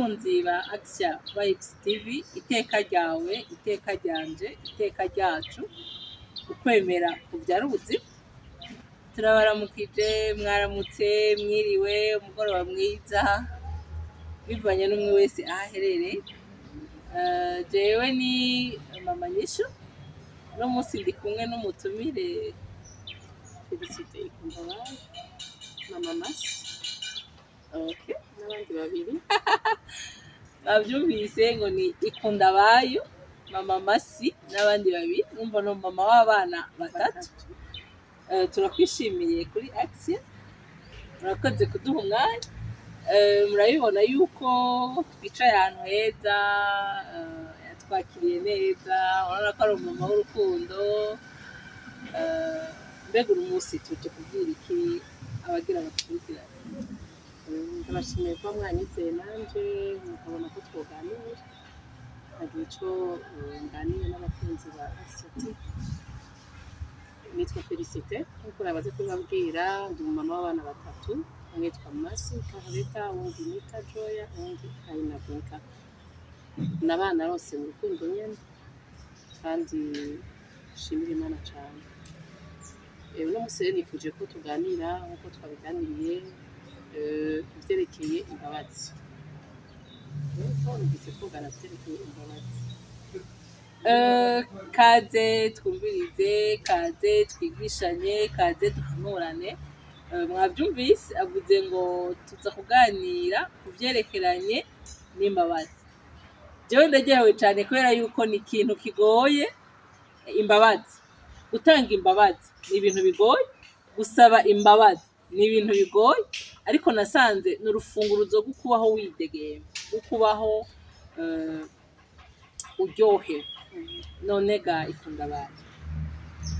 Bakunzi ba Axia Vibes TV, iteka ryawe, iteka ryanje, iteka ryacu, ukwemera kuvyara ubuzima. Turabaramukije, mwaramutse, mwiriwe, umugoroba mwiza, bivanye n'umwe wese aho aherereye. Jewe ni Mama Nyishu, uno munsi ndi kumwe n'umutumire. Félicité Ikundabaye, Mama Masi n'abandi babiri. Bavyumvise ngo ni Ikundabayo, Mama Masi n'abandi babiri. Numva no mama w'abana batatu. Turakwishimiye kuri Axia, murakoze kuduha umwanya. Murabibona yuko twicaye ahantu heza, yatwakiriye neza, urabona ko ari umumama w'urukundo. Mbega uyu munsi tuje kubwira iki abagira badukurikirane? Ndabashimiye kuba mwanyizeye nanje mukabona ko twoganira, nkagira ico nganira n'abakunzi ba Axia TV. Nitwa Félicité nkuko nabaze kubibabwira, ndi umumama w'abana batatu: umwe yitwa Masi Carleta, uwundi Nika Joya, uwundi Aina Binka. Ni abana bose mu rukundo nyene, kandi nshimira Imana cane. Uno munsi rero nifuje ko tuganira nkuko twabiganiriye ku vyerekeye imbabazi. Rero numvise twogana ku vyerekeye imbabazi. Kaze twumvirize, kaze twigishanye, kaze duhanurane. Mwavyumvise avuze ngo tuza kuganira ku vyerekeranye n'imbabazi. Jewe ndaryohewe cane kubera yuko ni ikintu kigoye, imbabazi. Gutanga imbabazi ni ibintu bigoye, gusaba imbabazi ni ibintu bigoye, ariko nasanze ni urufunguruzo rwo kubaho widegemvya, rwo kubaho uryohewe. None ga Ikundabaye,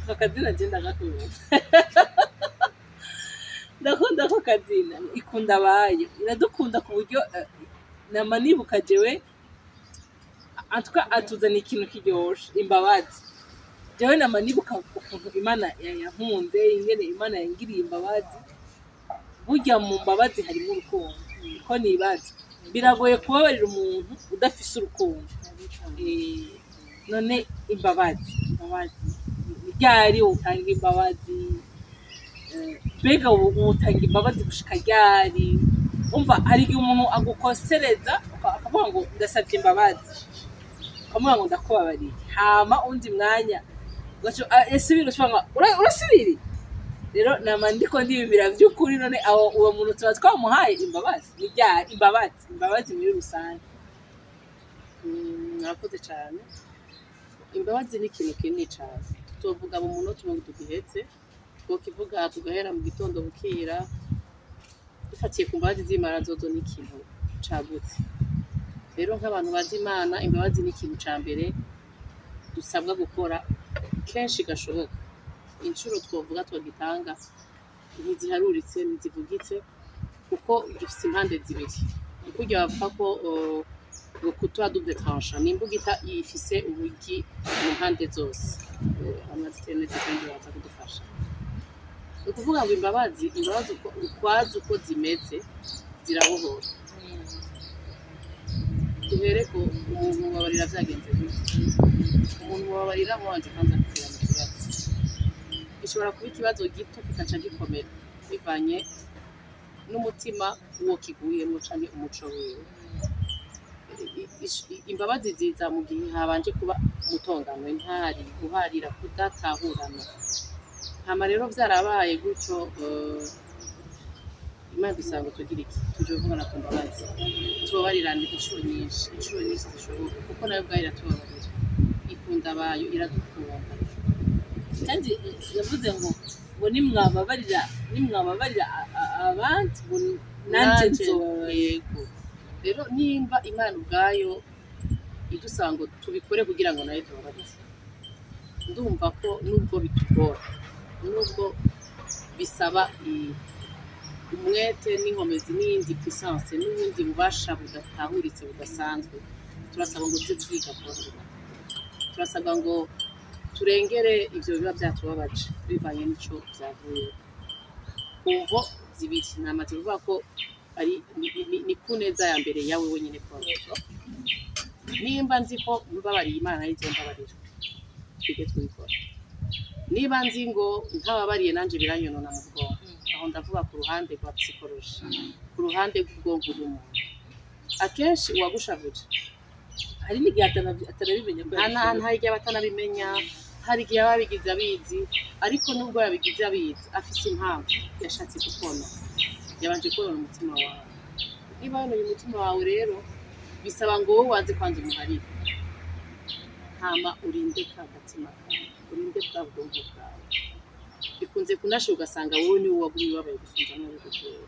ako kazina je ndagakunda, ndakunda ako kazina Ikundabaye. Iradukunda ku buryo nama nibuka jewe antuka atuzana ikintu kiryoshe, imbabazi. Jewe nama nibuka ukuntu Imana yankunze, ingene Imana yangiriye imbabazi. Burya mu mbabazi harimo urukundo, niko nibaza. Biragoye kubabarira umuntu udafise urukundo. None imbabazi ni ryari utanga imbabazi? Mbega utanga imbabazi gushika ryari? Umva, hari igihe umuntu agukosereza akavuga ngo ndasavye imbabazi, ukamuga ngo ndakubabariye, hama undi mwanya yasubira ucuvuga ngo urasubiriye. Rero nama ndiko ndiyumvira vy'ukuri, none aho uwo muntu tuba twamuhaye imbabazi? Ni ryari imbabazi muri rusange? Murakoze cyane. Imbabazi ni ikintu kinini cyane tutovuga mu munota umwe tugihetse, twokivuga tugahera mu gitondo bukira. Dufatiye ku mbabazi z'Imana zozo, ni ikintu cagutse. Rero nk'abantu bazi Imana, imbabazi ni ikintu ca mbere dusabwa gukora kenshi gashoboka. Inshuro twovuga twagitanga ntiziharuritse, ntizivugitse, kuko gifise impande zibiri. Kurya bavuga ko ngo couteau à double tranchant, ni imbugita ifise ubugi mu mpande zose. Amazi neza kandi baza kudufasha. Ni ukuvuga ngo imbabazi ukwazo uko zimeze zirabohora. Duhere ko umuntu mubabarira vyagenze gute? Umuntu mubabarira mubanje kwanza kugira mu kibazo, gishobora kuba ikibazo gito kikaca gikomera bivanye n'umutima w'uwo kiguyemo canke umuco wiwe. Imbabazi ziza mu gihe habanje kuba umutongano, intari, guharira, kudatahurana. Hama rero vyarabaye gutyo, Imana dusaba ngo tugire iki? Tuje kuvugana ku mbabazi, tubabarirane inshuro nyinshi, inshuro nyinshi zishoboka, kuko nayo ubwayo iratubabarira, ikunda abayo, iradukunda. Kandi yavuze ngo nimwababarira abandi, ngo nanje nzobabarira. Yego. Rero nimba Imana ubwayo idusaba ngo tubikore kugira ngo nayo tubabarire, ndumva ko nubwo bitugora, nubwo bisaba umwete n'inkomezi n'iyindi puissance n'ubundi bubasha budatahuritse budasanzwe, turasaba ngo tuze twiga kubabarira. Turasabwa ngo turengere ivyo biba vyatubabaje bivanye n'ico vyavuye ku mvo zibiri. Namaze kuvuga ko Ari ni ku neza ya mbere yawe wenyine kubabarira. Nimba nzi ko mbabariye, Imana arizo mbabarira, twige tubikora. Niba nzi ngo ntababariye nanje biranyonona mu bwonko, aho ndavuga ku ruhande rwa psychologie, ku ruhande rw'ubwonko bw'umuntu, akenshi uwagushavuje Hari n'igihe atanabimenya ko yabishoboye. Nta igihe aba atanabimenya, hari igihe aba yabigize abizi, ariko nubwo yabigize abizi, afise impamvu yashatse kukona. Yabanje konona umutima wawe. Niba yononye umutima wawe rero, bisaba ngo wowe waze kwanza umuharire, hama urinde ka gatima kawe, urinde bwa bwonko bwawe. Bikunze kunasha ugasanga wowe niwe wagumye ubabaye gusumba n'uwabigutera.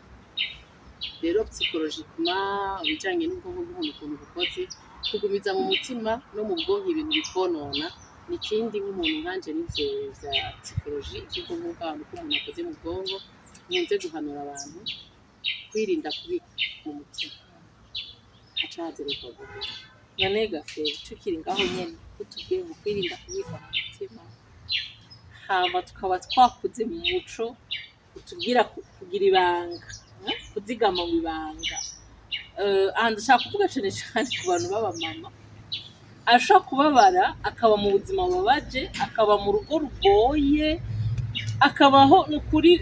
Rero psychologiquement, ibijanye n'ubwonko bw'umuntu ukuntu bukoze, kugumiza mu mutima no mu bwonko ibintu bikonona ni ikindi. Nk'umuntu nkanje nize vya psychologie, iby'ubwonko bw'abantu, ko umuntu akoze mu bwonko, nkunze guhanura abantu kwirinda kubika mu mutima, haca haza rero kubavuga. None gafe tukiri ngaho nyene, ko tugiye mu kwirinda kubika mu mutima, hama tukaba twakuze mu muco utubwira kugira ibanga, kuzigama mu ibanga. Aha ndashaka kuvuga cane cane ku bantu b'abamama. Ashobora kubabara, akaba mu buzima bubabaje, akaba mu rugo rugoye, akabaho ni ukuri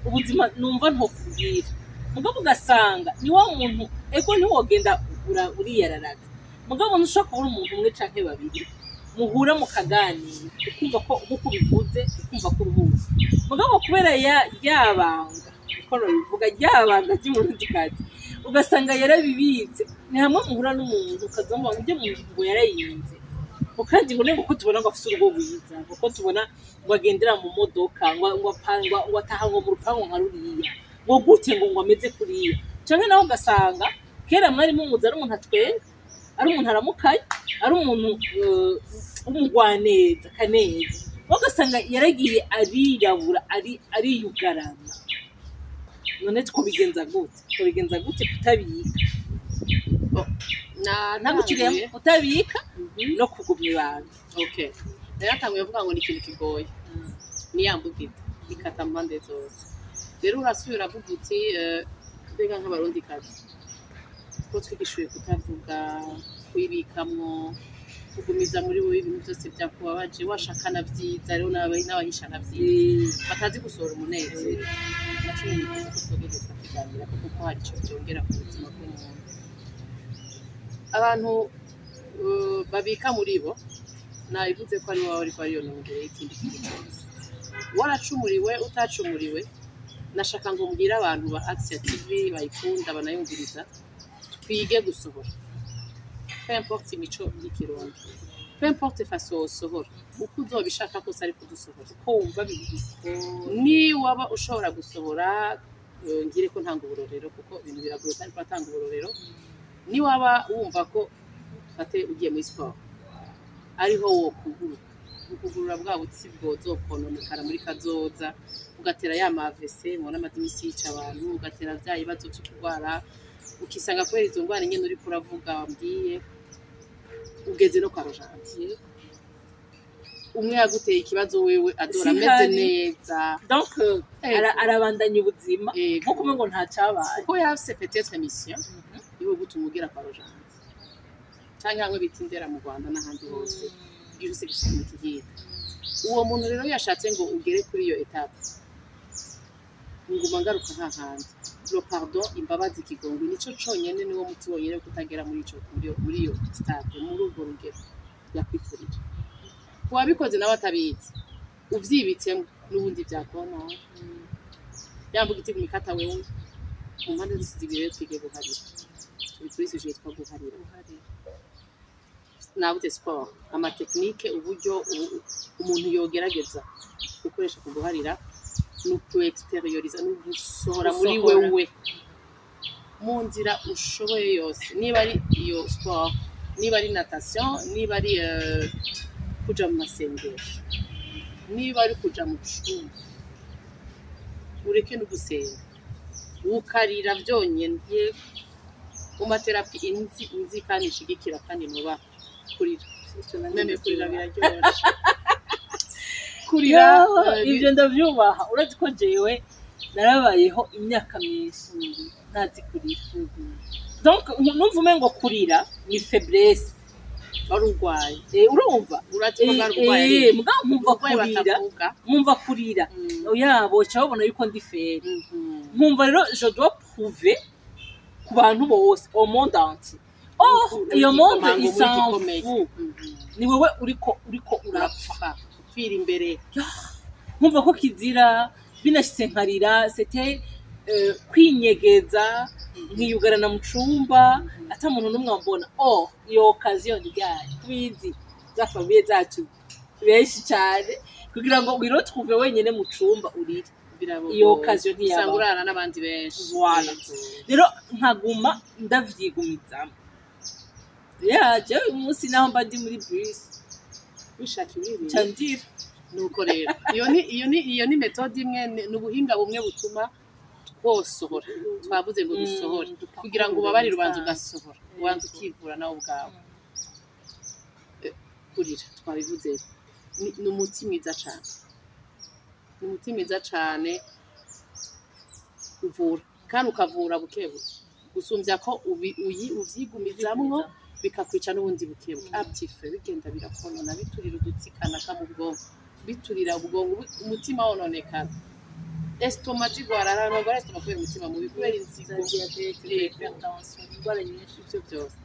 ubuzima numva ntokubwira, mugabo ugasanga ni wa muntu, ego, ntiwogenda uriyararaza, mugabo ntushobora kubura umuntu umwe canke babiri muhura mukaganira, ukumva ko nk'uko ubivuze, ukumva ko uruhutse. Mugabo kubera ya ryabanga, niko babivuga, ryabanga ry'umurundikazi, ugasanga yarabibitse. Ni hamwe muhura n'umuntu ukaza ngo ujye mu ngo yarayinze, ngo kandi ngo kuko tubona ngo afise urugo rwiza, ngo ko tubona ngo agendera mu modoka, ngo ataha ngo mu rupangu nka ruriya, ngo gute ngo ameze kuriya. Canke nawe ugasanga kera mwari mumuzi ari umuntu atwenga, ari umuntu aramukanye, ari umuntu w'umugwaneza kaneza, wowe ugasanga yaragiye arirabura, ariyugarana. None twobigenza gute? Twobigenza gute kutabika, ntaguciriyemo, kutabika no kugumya ibanga? Okay, naratanguye avuga ngo ni ikintu kigoye, ni ya mbugita ikata mpande zose. Rero urasubira uravuga uti mbega nk'abarundikazi ko twigishuye kutavuga, kwibikamwo, kugumiza muri wowe ibintu byose byakubabaje, washaka na vyiza, rero n'abahisha na vyiza batazi gusohora umunezero, naco nyene nifuza ko twogerageza tukakiganirako, kuko hari ico vyongera ku buzima bw'umuntu. Abantu babika muri bo, nabivuze ko ari wowe ariko ariyonona imbere y'ikindi kintu cyose, waracumuriwe, utacumuriwe. Nashaka ngo mbwire abantu ba Action TV bayikunda banayumviriza, twige gusohora, peu importe imico y'ikirundi, peu importe façon wosohora, uko uzobishaka kose, ariko udusohora. Uko wumva biri. Ni waba ushobora gusohora, ngire ko ntanga uburorero, kuko ibintu biragoye kandi kuratanga uburorero. Ni waba wumva ko fate ugiye muri siporo ariho wokuguruka, ukugurura bwa butsi bwozokononekara muri kazoza, ugatera ya ma AVC mubona amaze imisi yica abantu, ugatera vya bibazo vyo kurwara, ukisanga kubera izo ndwara nyene uriko uravuga wambwiye, ugeze no kwa rojanti, umwe yaguteye ikibazo, wewe adora ameze Sihari. neza. Donc arabandanya ubuzima nko kumwe ngo nta cabaye. Kuko yafise peut-être mission iwe gutuma ugera kwa rojanti, canke hamwe bita Indera mu Rwanda n'ahandi hose, byose gifise mu kigita. Uwo muntu rero yashatse ngo ugere kuri iyo étape, nguma ngaruka hahandi: le pardon, imbabazi, ikigongwe, nico conyene, niwo muti wonyene wo kutagera muri ico muri iyo stade, muri urwo rugero yakwifurije. Uwabikoze nawe atabizi, uvyibitsemo, n'ubundi vyakona yambuga iti mikata wewe mu mpande zose zibiri. Rero twige guharira, turi kuri sujet yitwa guharira. Nabuze sport, ama techniques, uburyo umuntu yogerageza gukoresha ku guharira ni uku extérioriser, ni ugusohora muri Gusohora. wewe mu nzira ushoboye yose, niba ari iyo sport, niba ari natation, niba ari kuja mu masengesho, niba ari kuja mu cumba, ureke no gusenga, ukarira byonyine. Mu ma thérapies nzi, nzi kandi nshigikira kandi nubaha, kurira, même kurira biraryoshe, kurira. Ivyo ndavyubaha. Uretse ko jewe Narabayeho imyaka myinshi ntazi kurira. Donc numva umengo kurira ni faiblesse. Wari urwaye. Urumva? Urazi ko bwari urwaye. Mugabo nkumva Uburwayi kurira, batavuga. nkumva kurira, oya, boca babona yuko ndi faible. Nkumva rero je dois prouver ku bantu bose, au monde entier. Oh, iyo monde igikomangoma, il s'en igikomeye. fout. Ni wewe uriko urapfa. Urapfa, upfira imbere. Nkumva ko kizira, binashitse nkarira, c'était kwinyegeza, nkiyugarana mu cumba ata muntu n'umwe ambona. Oh, iyo occasion ni ryari kubizi za famille zacu benshi cyane kugira ngo wiretrouve wenyene mu cumba urire? Birabogoye. Iyo occasion ntiyaba. Usanga urarana n'abandi benshi. Voilà. Rero nkaguma ndavyigumizamo. Ya, jewe uyu munsi naho mba ndi muri bus, Wishaka ibiri. nca ndira. Nuko rero iyo ni méthode imwe, ni ubuhinga bumwe butuma twosohora. Twavuze ngo dusohore kugira ngo ubabarire, ubanza ugasohora, ubanza ukivura nawe ubwawe. Kurira twabivuze, ni umuti mwiza cane, ni umuti mwiza cane uvura kandi ukavura buke buke gusumbya ko uvyigumizamwo bikakwica n'ubundi buke buke aptife, bigenda birakonona, biturira udutsi kanaka mu bwonko, biturira ubwonko, umutima wononekara, estomac zigwara, abantu barwara estomac kubera umutima mubi, kubera inzigo. Za diabète, za Yego. hypertension, indwara nyinshi. Ivyo byose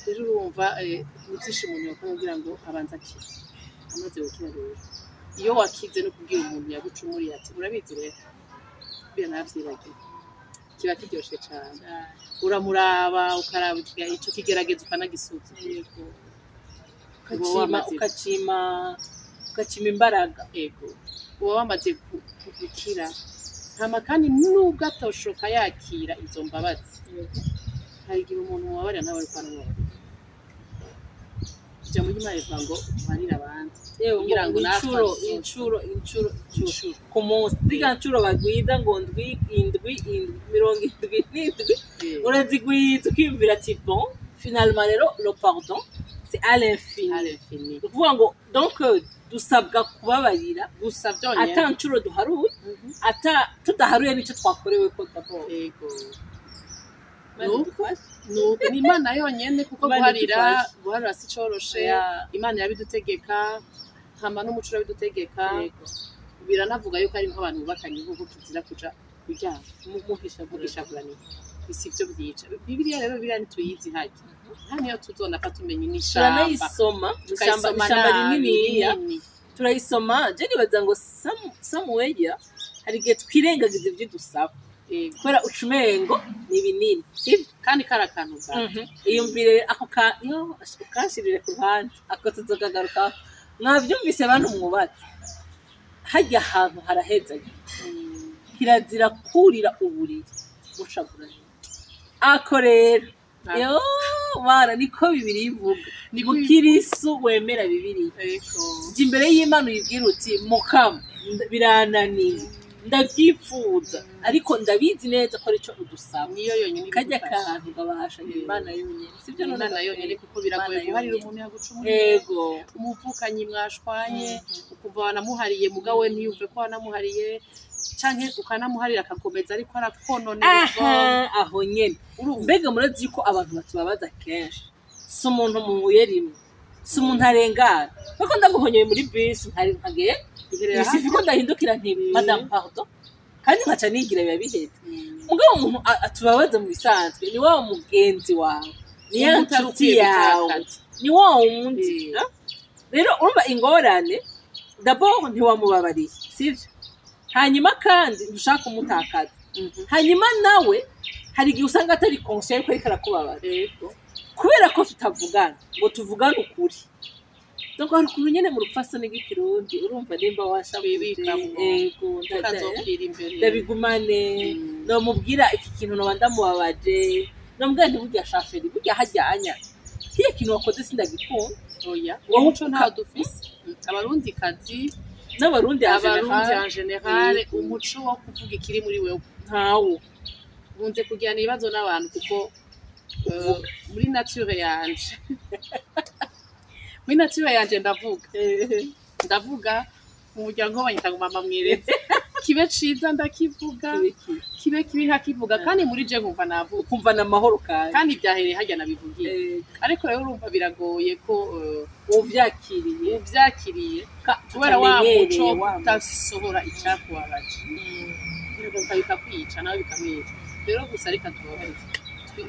rero urumva, ni byinshi umuntu yakora kugira ngo abanze akire. Amaze gukira rero, iyo wakize, no kubwira umuntu yagucumuriye ati: "Urabizi rero, biriya naravyibagiwe", kiba kiryoshe cane. Uramuraba, ukaraba ico kigeragezo, ukanagisuzuma. Yego. Uba Ukacima, ukacima imbaraga. Ego, uba wamaze gukira. Hama kandi nubwo atoshoka yakira izo mbabazi, hari igihe umuntu mubabarira nawe ariko aramubabarira. Ijambo ry'Imana rivuga ngo uharire abandi Yewe, kugira ngo natwe incuro, adusoze. Incuro, incuro, incuro Incuro. ku munsi, zirya ncuro bagwiza ngo ndwi, indwi, indwi, 77, urazigwiza ukiyumvira ati: "Bon, finalement rero le pardon, c'est à l'infini." À l'infini. Ni ukuvuga ngo donc dusabwa kubabarira gusa byonyine, ata ncuro duharuye, ata tudaharuye n'icyo twakorewe ko d'abord. Yego. Imana idufashe. Nuko ni Imana yonyene, kuko Imana guharira, idufashe. guharira si coroshe. Imana irabidutegeka, hama n'umuco urabidutegeka. Biranavuga yuko ari nk'abantu bubakanye, nk'uko kizira kuja kuryama muhishaguranira, si ivyo byica. Bibiliya rero, Bibiliya ntituyizi harya, nta niyo tuzonapfa tumenye n'ishamba. Turanayisoma ishyamba, Tukayisoma ishyamba nabi, rininiya. Rinini. Turayisoma. Je nibaza ngo somewhere hari igihe twirengagiza ibyo dusaba, kubera ucumengo ni binini, sibyo? Kandi kari akantu gato. Iyumvire ako ka yo ukanshirire ku ruhande, ako tuzokagarukaho. Mwavyumvise bantu mwubatse, hajya ahantu harahezanye, kirazira kurira uburiri mushavuranye. Ako rero, yo bana, niko Bibiliya ivuga. Niko. Mukirisu wemera Bibiliya, jya imbere y'Imana uyibwira uti: "Mukama, birananiye, ndabyipfuza, ariko ndabizi neza ko aricyo udusaba." Niyo yonyine Kajya ibigufasha. Kantu gabasha ni Imana yonyine, sibyo? None Imana yonyine, kuko biragoye Imana guharira yonyine. umuntu yagucumuriye, umuvukanyi mwashwanye, ukumva wanamuhariye, mugabo we ntiyumve ko wanamuhariye, canke ukanamuharira akakomeza ariko arakononera ubwonko. Aha, aho nyene. Urumva? Mbega murazi yuko abantu batubabaza kenshi si umuntu muhuye rimwe, si umuntu arengana, kuko ndaguhonyoye muri bisi nkari nkagenda, Iherera bisifi ko ndahindukira nti: "Madame, pardon", kandi nkaca nigira, biba biheze. Mugabo umuntu atubabaza mu bisanzwe ni wa mugenzi wawe, ni ya Umuntu utari nshuti ukwiye yawe, gutakaza. Ni wa wundi. Ah? Rero urumva ingorane, d'abord ntiwamubabariye, sivyo? Hanyuma kandi ntushaka kumutakaza. Hanyuma nawe hari igihe usanga atari conscient yuko ariko arakubabaza, kubera ko tutavugana ngo tuvugane ukuri. Donc hari ukuntu nyene mu rupfasoni rw'ikirundi, urumva, nimba washavuje, Twibikamwo. ego, Tukazopfira imbere. Ndabigumane, nomubwira iki kintu, noba ndamubabaje, nomubwira nti: "Burya shaferi, burya hajyanya kiriya kintu wakoze sindagikunda." Oya, Wowe umuco ntawo dufise Abarundi kazi. N'Abarundi en Abarundi général. En général, umuco wo kuvuga ikiri muri wewe Ntawo. Nkunze kugirana ibibazo n'abantu kuko muri nature yanje ndavuga mu muryango banyita ngo mama mweretse. Kibe ciza ndakivuga, Kibe kibi. kibe kibi nkakivuga, kandi muri je nkumva navuga. Ukumva na amahoro kandi. Kandi byahereye harya nabivugiye. Ariko rero urumva biragoye ko uvyakiriye. Uvyakiriye kubera wa muco Utamenyereye wa muco. utasohora icyakubabaje, biragaruka bikakwica, nawe bikamwica. Rero gusa reka tubabarire,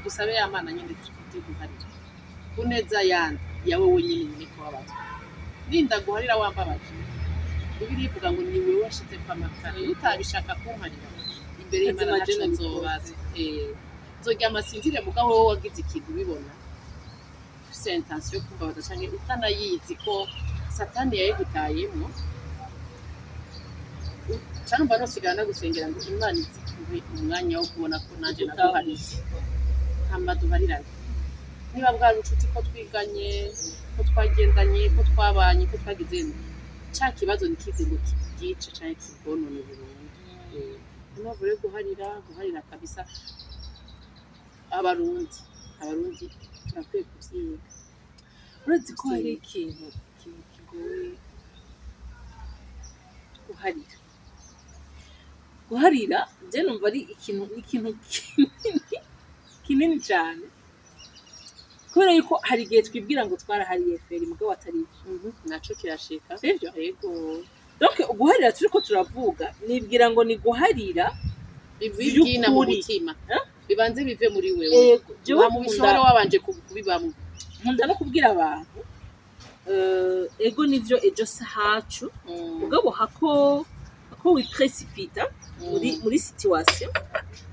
dusabe ya Mana nyine tuguharira ku neza yandi yawe wenyine nyine kubabazwa. Ninda guharira wambabaje, Bibiliya ivuga ngo ni wewe washizeko amakara. Iyo utabishaka kumparira imbere y'Imana, Kazima ntaco jene. nzobaza. Nzoryama sinzire, mugabo wowe wagize ikintu ubibona, ufise intention yo kumbabaza canke utanayizi ko Satani yayigutayemwo, canke umva nosigara nagusengera ngo Imana izikuhe umwanya wo kubona ko nanje naguhariye, hama duharirane. Niba bwari ubucuti, ko twiganye, ko twagendanye, ko twabanye, ko twagize ca kibazo, ntikize ngo kibwice canke kibwonone burundu. Niyo mpamvu rero guharira, guharira kabisa, abarundi turakwiye kuvyiga. Uretse ko hari ikintu kigoye, guharira. Guharira je numva ari ikintu kinini kinini cyane, kubera yuko hari igihe twibwira ngo twarahariye feri, mugabo atari ivyo. Naco kirashika. Sivyo? Yego. Donc guharira turiko turavuga, nibwira ngo ni guharira Bivina mu vy'ukuri. mutima. Eh? Bibanze bive muri wewe. Ego, jewe wa mu bisohora wabanje kubibamwo. Nkunda no kubwira abantu, ego nivyo, ejo si hacu, mugabo hako wiprécipita muri situation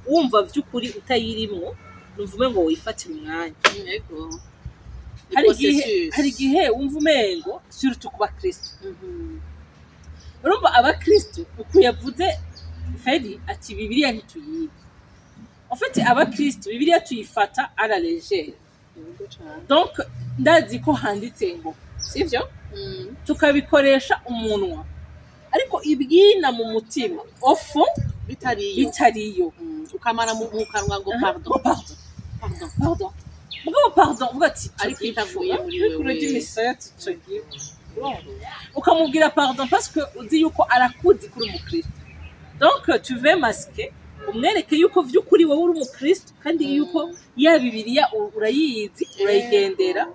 wumva vy'ukuri utayirimwo, numva umengo wifatira umwanya. Yego. Hari igihe Processus. hari igihe wumva umengo, surtout ku bakristo, urumva abakristo uku yavuze Feri ati Bibiliya ntituyizi. En fait, abakristo Bibiliya tuyifata à la légère. Yego cane. Donc ndazi ko handitse ngo sivyo, tukabikoresha umunwa, ariko ibwina mu mutima ofo bitariyo. Bitariyo. Ukamara mu kanwa ngo pardon. Oh, pardon. Pardon. Pardon, mugabo pardon uvuga ati ico Ariko gifu, itavuye muri ariko wewe. urarya imisaya ati ico gifu, ukamubwira pardon parce que uzi yuko arakuzi kuri umukristo. Donc tu veux masquer, umwereke yuko vy'ukuri wowe uri umukristo, kandi yuko ya Bibiliya urayizi, urayigendera,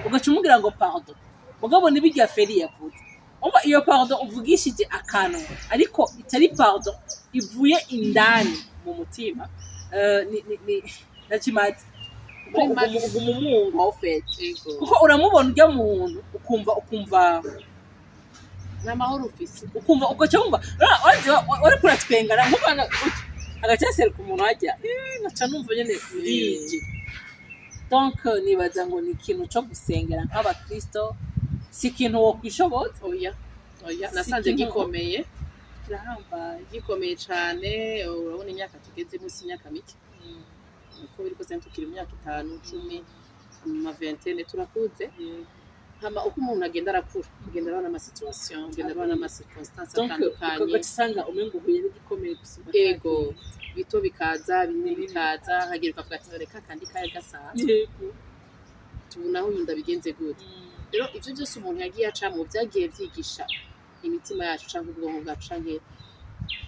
ugaca umubwira ngo pardon. Mugabo ntibirya feri yavuze, umva iyo pardon uvugishije akanwa ariko itari pardon ivuye indani mu mutima, ni nakimaze. Muri make. Uguma umwunga au fait, Yego. kuko uramubona ujya muntu ukumva N'amahoro ufise. Ukumva ugaca wumva wariko uratwengana nk'umwana agaca yaseruka umuntu hajya, ngaca numva nyene ndije. Donc nibaza ngo ni ikintu co gusengera nk'abakristo, si ikintu wokwishoboza. Oya, oya. Si Nasanze ikintu- gikomeye. Kirahambaye. Gikomeye cane. Urabona imyaka tugezemo si imyaka mike, uko biri kose tukiri mu myaka 5, 10, mu ma vingtaine, turakuze. Hama uko umuntu agenda arakura, agenda arabona ama situation, agenda arabona ama circonstance Donc atandukanye. ugaca usanga umengo uhuye n'igikomeye gusumba. Ego, bito bikaza, binini bikaza, hagera ukavuga ati reka kandi kaya gasanzwe, tubonaho uyu ndabigenze gute. Rero ivyo byose umuntu yagiye acamo byagiye byigisha imitima yacu canke ubwonko bwacu canke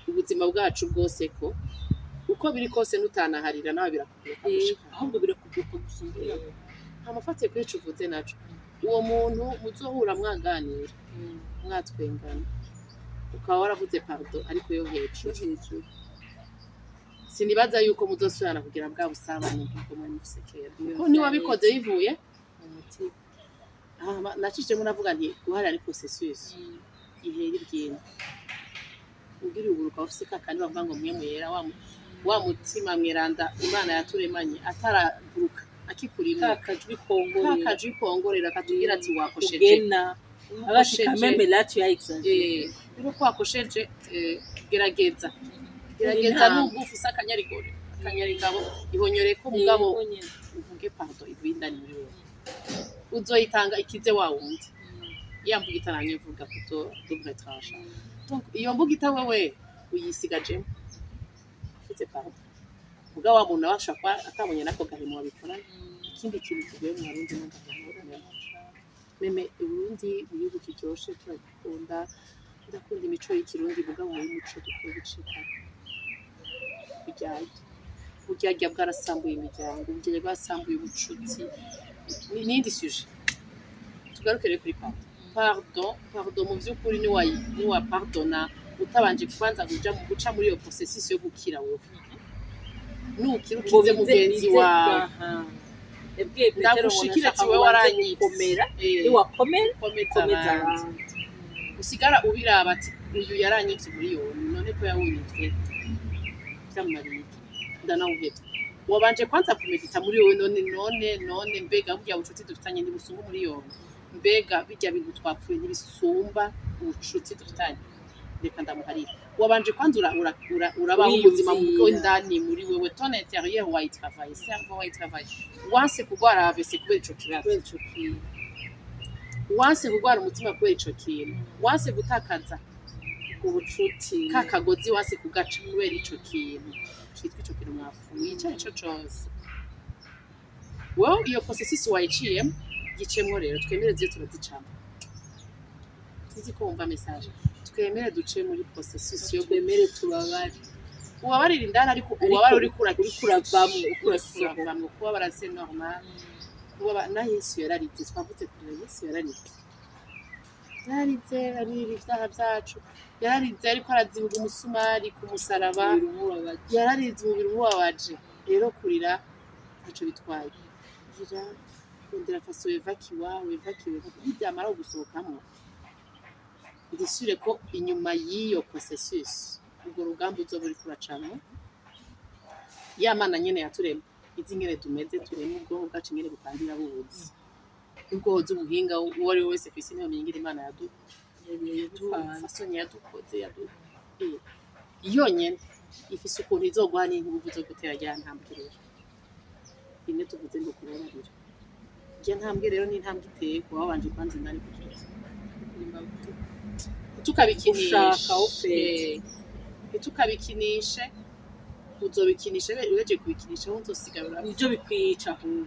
ubuzima bwacu bwose ko uko biri kose nutanaharira nawe birakubwira. Ahubwo birakubwira gusumba. Nta kuri ico uvuze naco, uwo muntu muzohura mwaganira, mwatwengana, ukaba waravuze pardon ariko yo hejuru, hejuru, sinibaza yuko muzosubirana kugira bwa busabane nk'ubwo mwari mufise kera, kuko niwabikoze bivuye mu mutima. Hama nacishijemo navuga nti guharira ni processus ihera iryinda ubwira uburuka ufise ka kandi bavuga ngo mwe mwera wa mutima mweranda Imana yaturemanye ataraguruka akikurimo. Ka kajwi kongorera. Ka kajwi kongorera katubwira ati wakosheje. Ugena abashi. Wakosheje. Quand même là tu as exagéré. Rero ko wakosheje, gerageza, gerageza. Intambwe. Nubwo ufise akanyarigore, akanyarigabo, ihonyore ko mugabo Yego nyene. uvuge pardon ivuye indani muri wewe, uzoyitanga ikize wa wundi ya mvuga itaranye mvuga kuto double tranchant. Donc iyo mvuga ita wewe uyisigajemo ufite pardon, mugabo wa muntu nawe ashobora kuba atabonye nako gahimo wabikoranye. Ikindi kintu kigoye mu Barundi n'agahimo, même Uburundi mu gihugu kiryoshe, turagikunda. Ndakunda imico y'Ikirundi, mugabo hari umuco dukwiye gucika. Buryarya, buryarya bwarasambuye imiryango, uburyarya bwarasambuye ubucuti. N'iyindi sujet. Tugaruke rero kuri pardon. Pardon, pardon mu vy'ukuri, niwa pardona utabanje kubanza kuja mu guca muri iyo processus yo gukira, wewe nukira Ngo ukize bize mugenzi bize wawe. Aha. Yabwiye Petero ngo Ndagushikire nashaka ati ngo wewe ubanze waranyivye. gukomera, niwakomera komeza komeza abandi. abandi. Usigara ubiraba ati uyu yaranyivye miliyoni, none ko yawunyivye vyamumariye iki? Ndanawuhevye. Wabanje kwanza kumedita muri wowe: none mbega burya bucuti dufitanye ntibusumba umuriyoni? Mbega birya bintu twapfuye ntibisumba ubucuti dufitanye? Reka ndamuharire. Wabanje kwanza urabaho ubuzima Uriyumvira. bwo indani muri wewe, ton intérieur wayitravaille, cerveau wayitravaille. Wanse kurwara AVC kubera ico kibazo, Kubera ico kintu. Wanse kurwara umutima kubera ico kintu, wanse gutakaza Ubucuti. ka kagozi, wanse kugaca kubera ico kintu citwa ico kintu mwapfuye, ico arico cose. Wewe iyo processus wayiciyemo, gicemwo rero. Twemere ziyo turazicamo. Sinzi ko wumva message. Twemere duce muri processus yo Twemere tubabare. Ubabarira indani, ariko Ariko ubabare uriko uriko uravamwo, uriko urasohoka. Uravamwo. Kubabara c'est normal. Kubabara, na Yesu yararize. Twavutse kurira, Yesu yararize, yararize arira ivyaha vyacu, yararize ariko arazinga umusumari ku musaraba. Umubiri umubabaje. Yararize, umubiri umubabaje. Rero kurira ntaco bitwaye. Gira rondera façon evakiwa, evakiwe. Nibyamara gusohokamwo, ndisure ko inyuma y'iyo processus, urwo rugamba uzoba uriko uracamwo, ya Mana nyene yaturema izi ingene tumeze, turema ubwonko bwacu ingene bupanze, irabuzi. Nubwo hoza umuhinga uwo ari we wese kw'isi, niyo ingene Imana façon yadukoze yonyene ifise ukuntu izoguha n'inguvu zo gutera rya ntambwe. Rero rimwe tuvuze ngo kubabarira, irya ntambwe rero ni intambwe iteye kuba wabanje kwanza indani kugira ntitukabikinishe. Gushaka ufete. Ntitukabikinishe. Uzobikinisha, uhejeje kubikinisha wowe uzosigara urapfa. Nivyo bikwica ahubwo.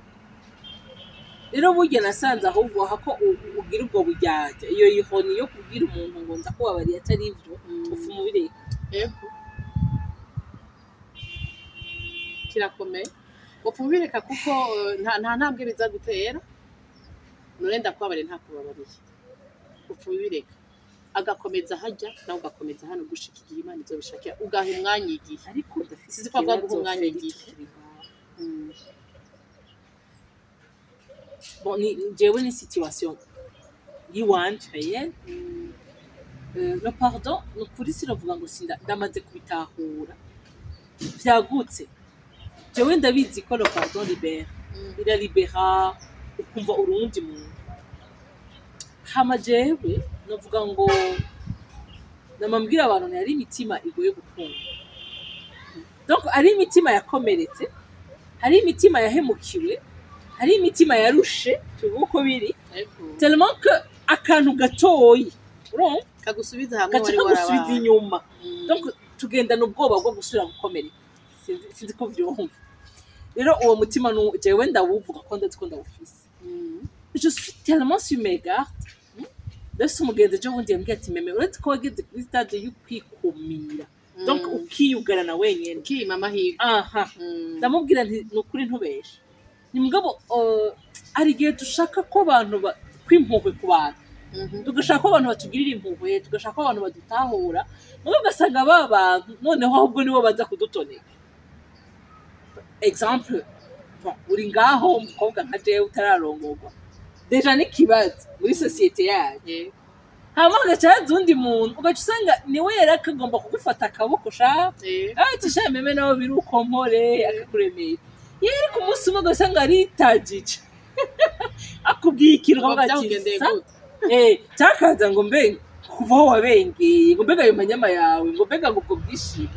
Rero burya nasanze ahubwo hako ugira ubwo buryarya, iyo ihoni yo kubwira umuntu ngo nza kubabariye atari ivyo, upfuma ubireka. Ego, kirakomeye. Upfa ubireka kuko nta ntambwe biza gutera. None ndakubabariye, ntakubabariye, upfa ubireka agakomeza hajya, nawe ugakomeza hano gushika igihe Imana izobishakira, ugaha umwanya igihe. Ariko ndafise Sinzi ko avuga guha ikibazo, umwanya Feri, igihe. tukiri ngaho. Bon, ni jewe ni situation yiwanje réel. Le pardon, ni ukuri sinavuga ngo sinda, ndamaze kubitahura vyagutse. Jewe ndabizi ko le pardon libère, iralibera, ukumva urundi muntu. Hama jewe navuga ngo namambwira abantu ntiyari imitima igoye gukunda. Donc ari imitima yakomeretse, hari imitima yahemukiwe, hari imitima yarushe, tuvuge uko biri, tellement que akantu gatoyi, urumva, kagusubiza hamwe gaca wari kagusubiza warabaye. inyuma. Donc tugendana ubwoba bwo gusubira gukomereka. Sinzi ko vyumva. Rero uwo mutima jewe ndawuvuga ko ndazi ko ndawufise. Je suis tellement sur mes gardes. Ndafise umugenzi ejo bundi yambwiye ati: "Meme, uretse ko wageze kuri stade yo kwikumira, donc ukiyugarana wenyene." Ukima amahirwe. Aha. Ndamubwira nti: "Ni ukuri ntubeshe." Ni mugabo hari igihe dushaka ko abantu kwimpuhwe ku bantu, tugashaka ko abantu batugirira impuhwe, tugashaka ko abantu badutahura, mugabo ugasanga ba bantu noneho ahubwo nibo baza kudutoneka. Exemple, bon, uri ngaho umukobwa nka jewe utararongorwa, déjà n'ikibazo muri société yacu. Hama hagaca haza uwundi muntu, ugaca usanga niwe yari akagomba kugufata akaboko sha, ati: "Sha meme, nawe biri uko, mpore." Akakuremera yewe, ariko umunsi umwe ugasanga aritagije, akubwiye ikintu Ngo ukavuga ati byakugendeye sa gute? Cyakaza ngo mbe kuva aho wabengeye, ngo mbega ayo manyama yawe, ngo mbega ngo ubwo bwishime.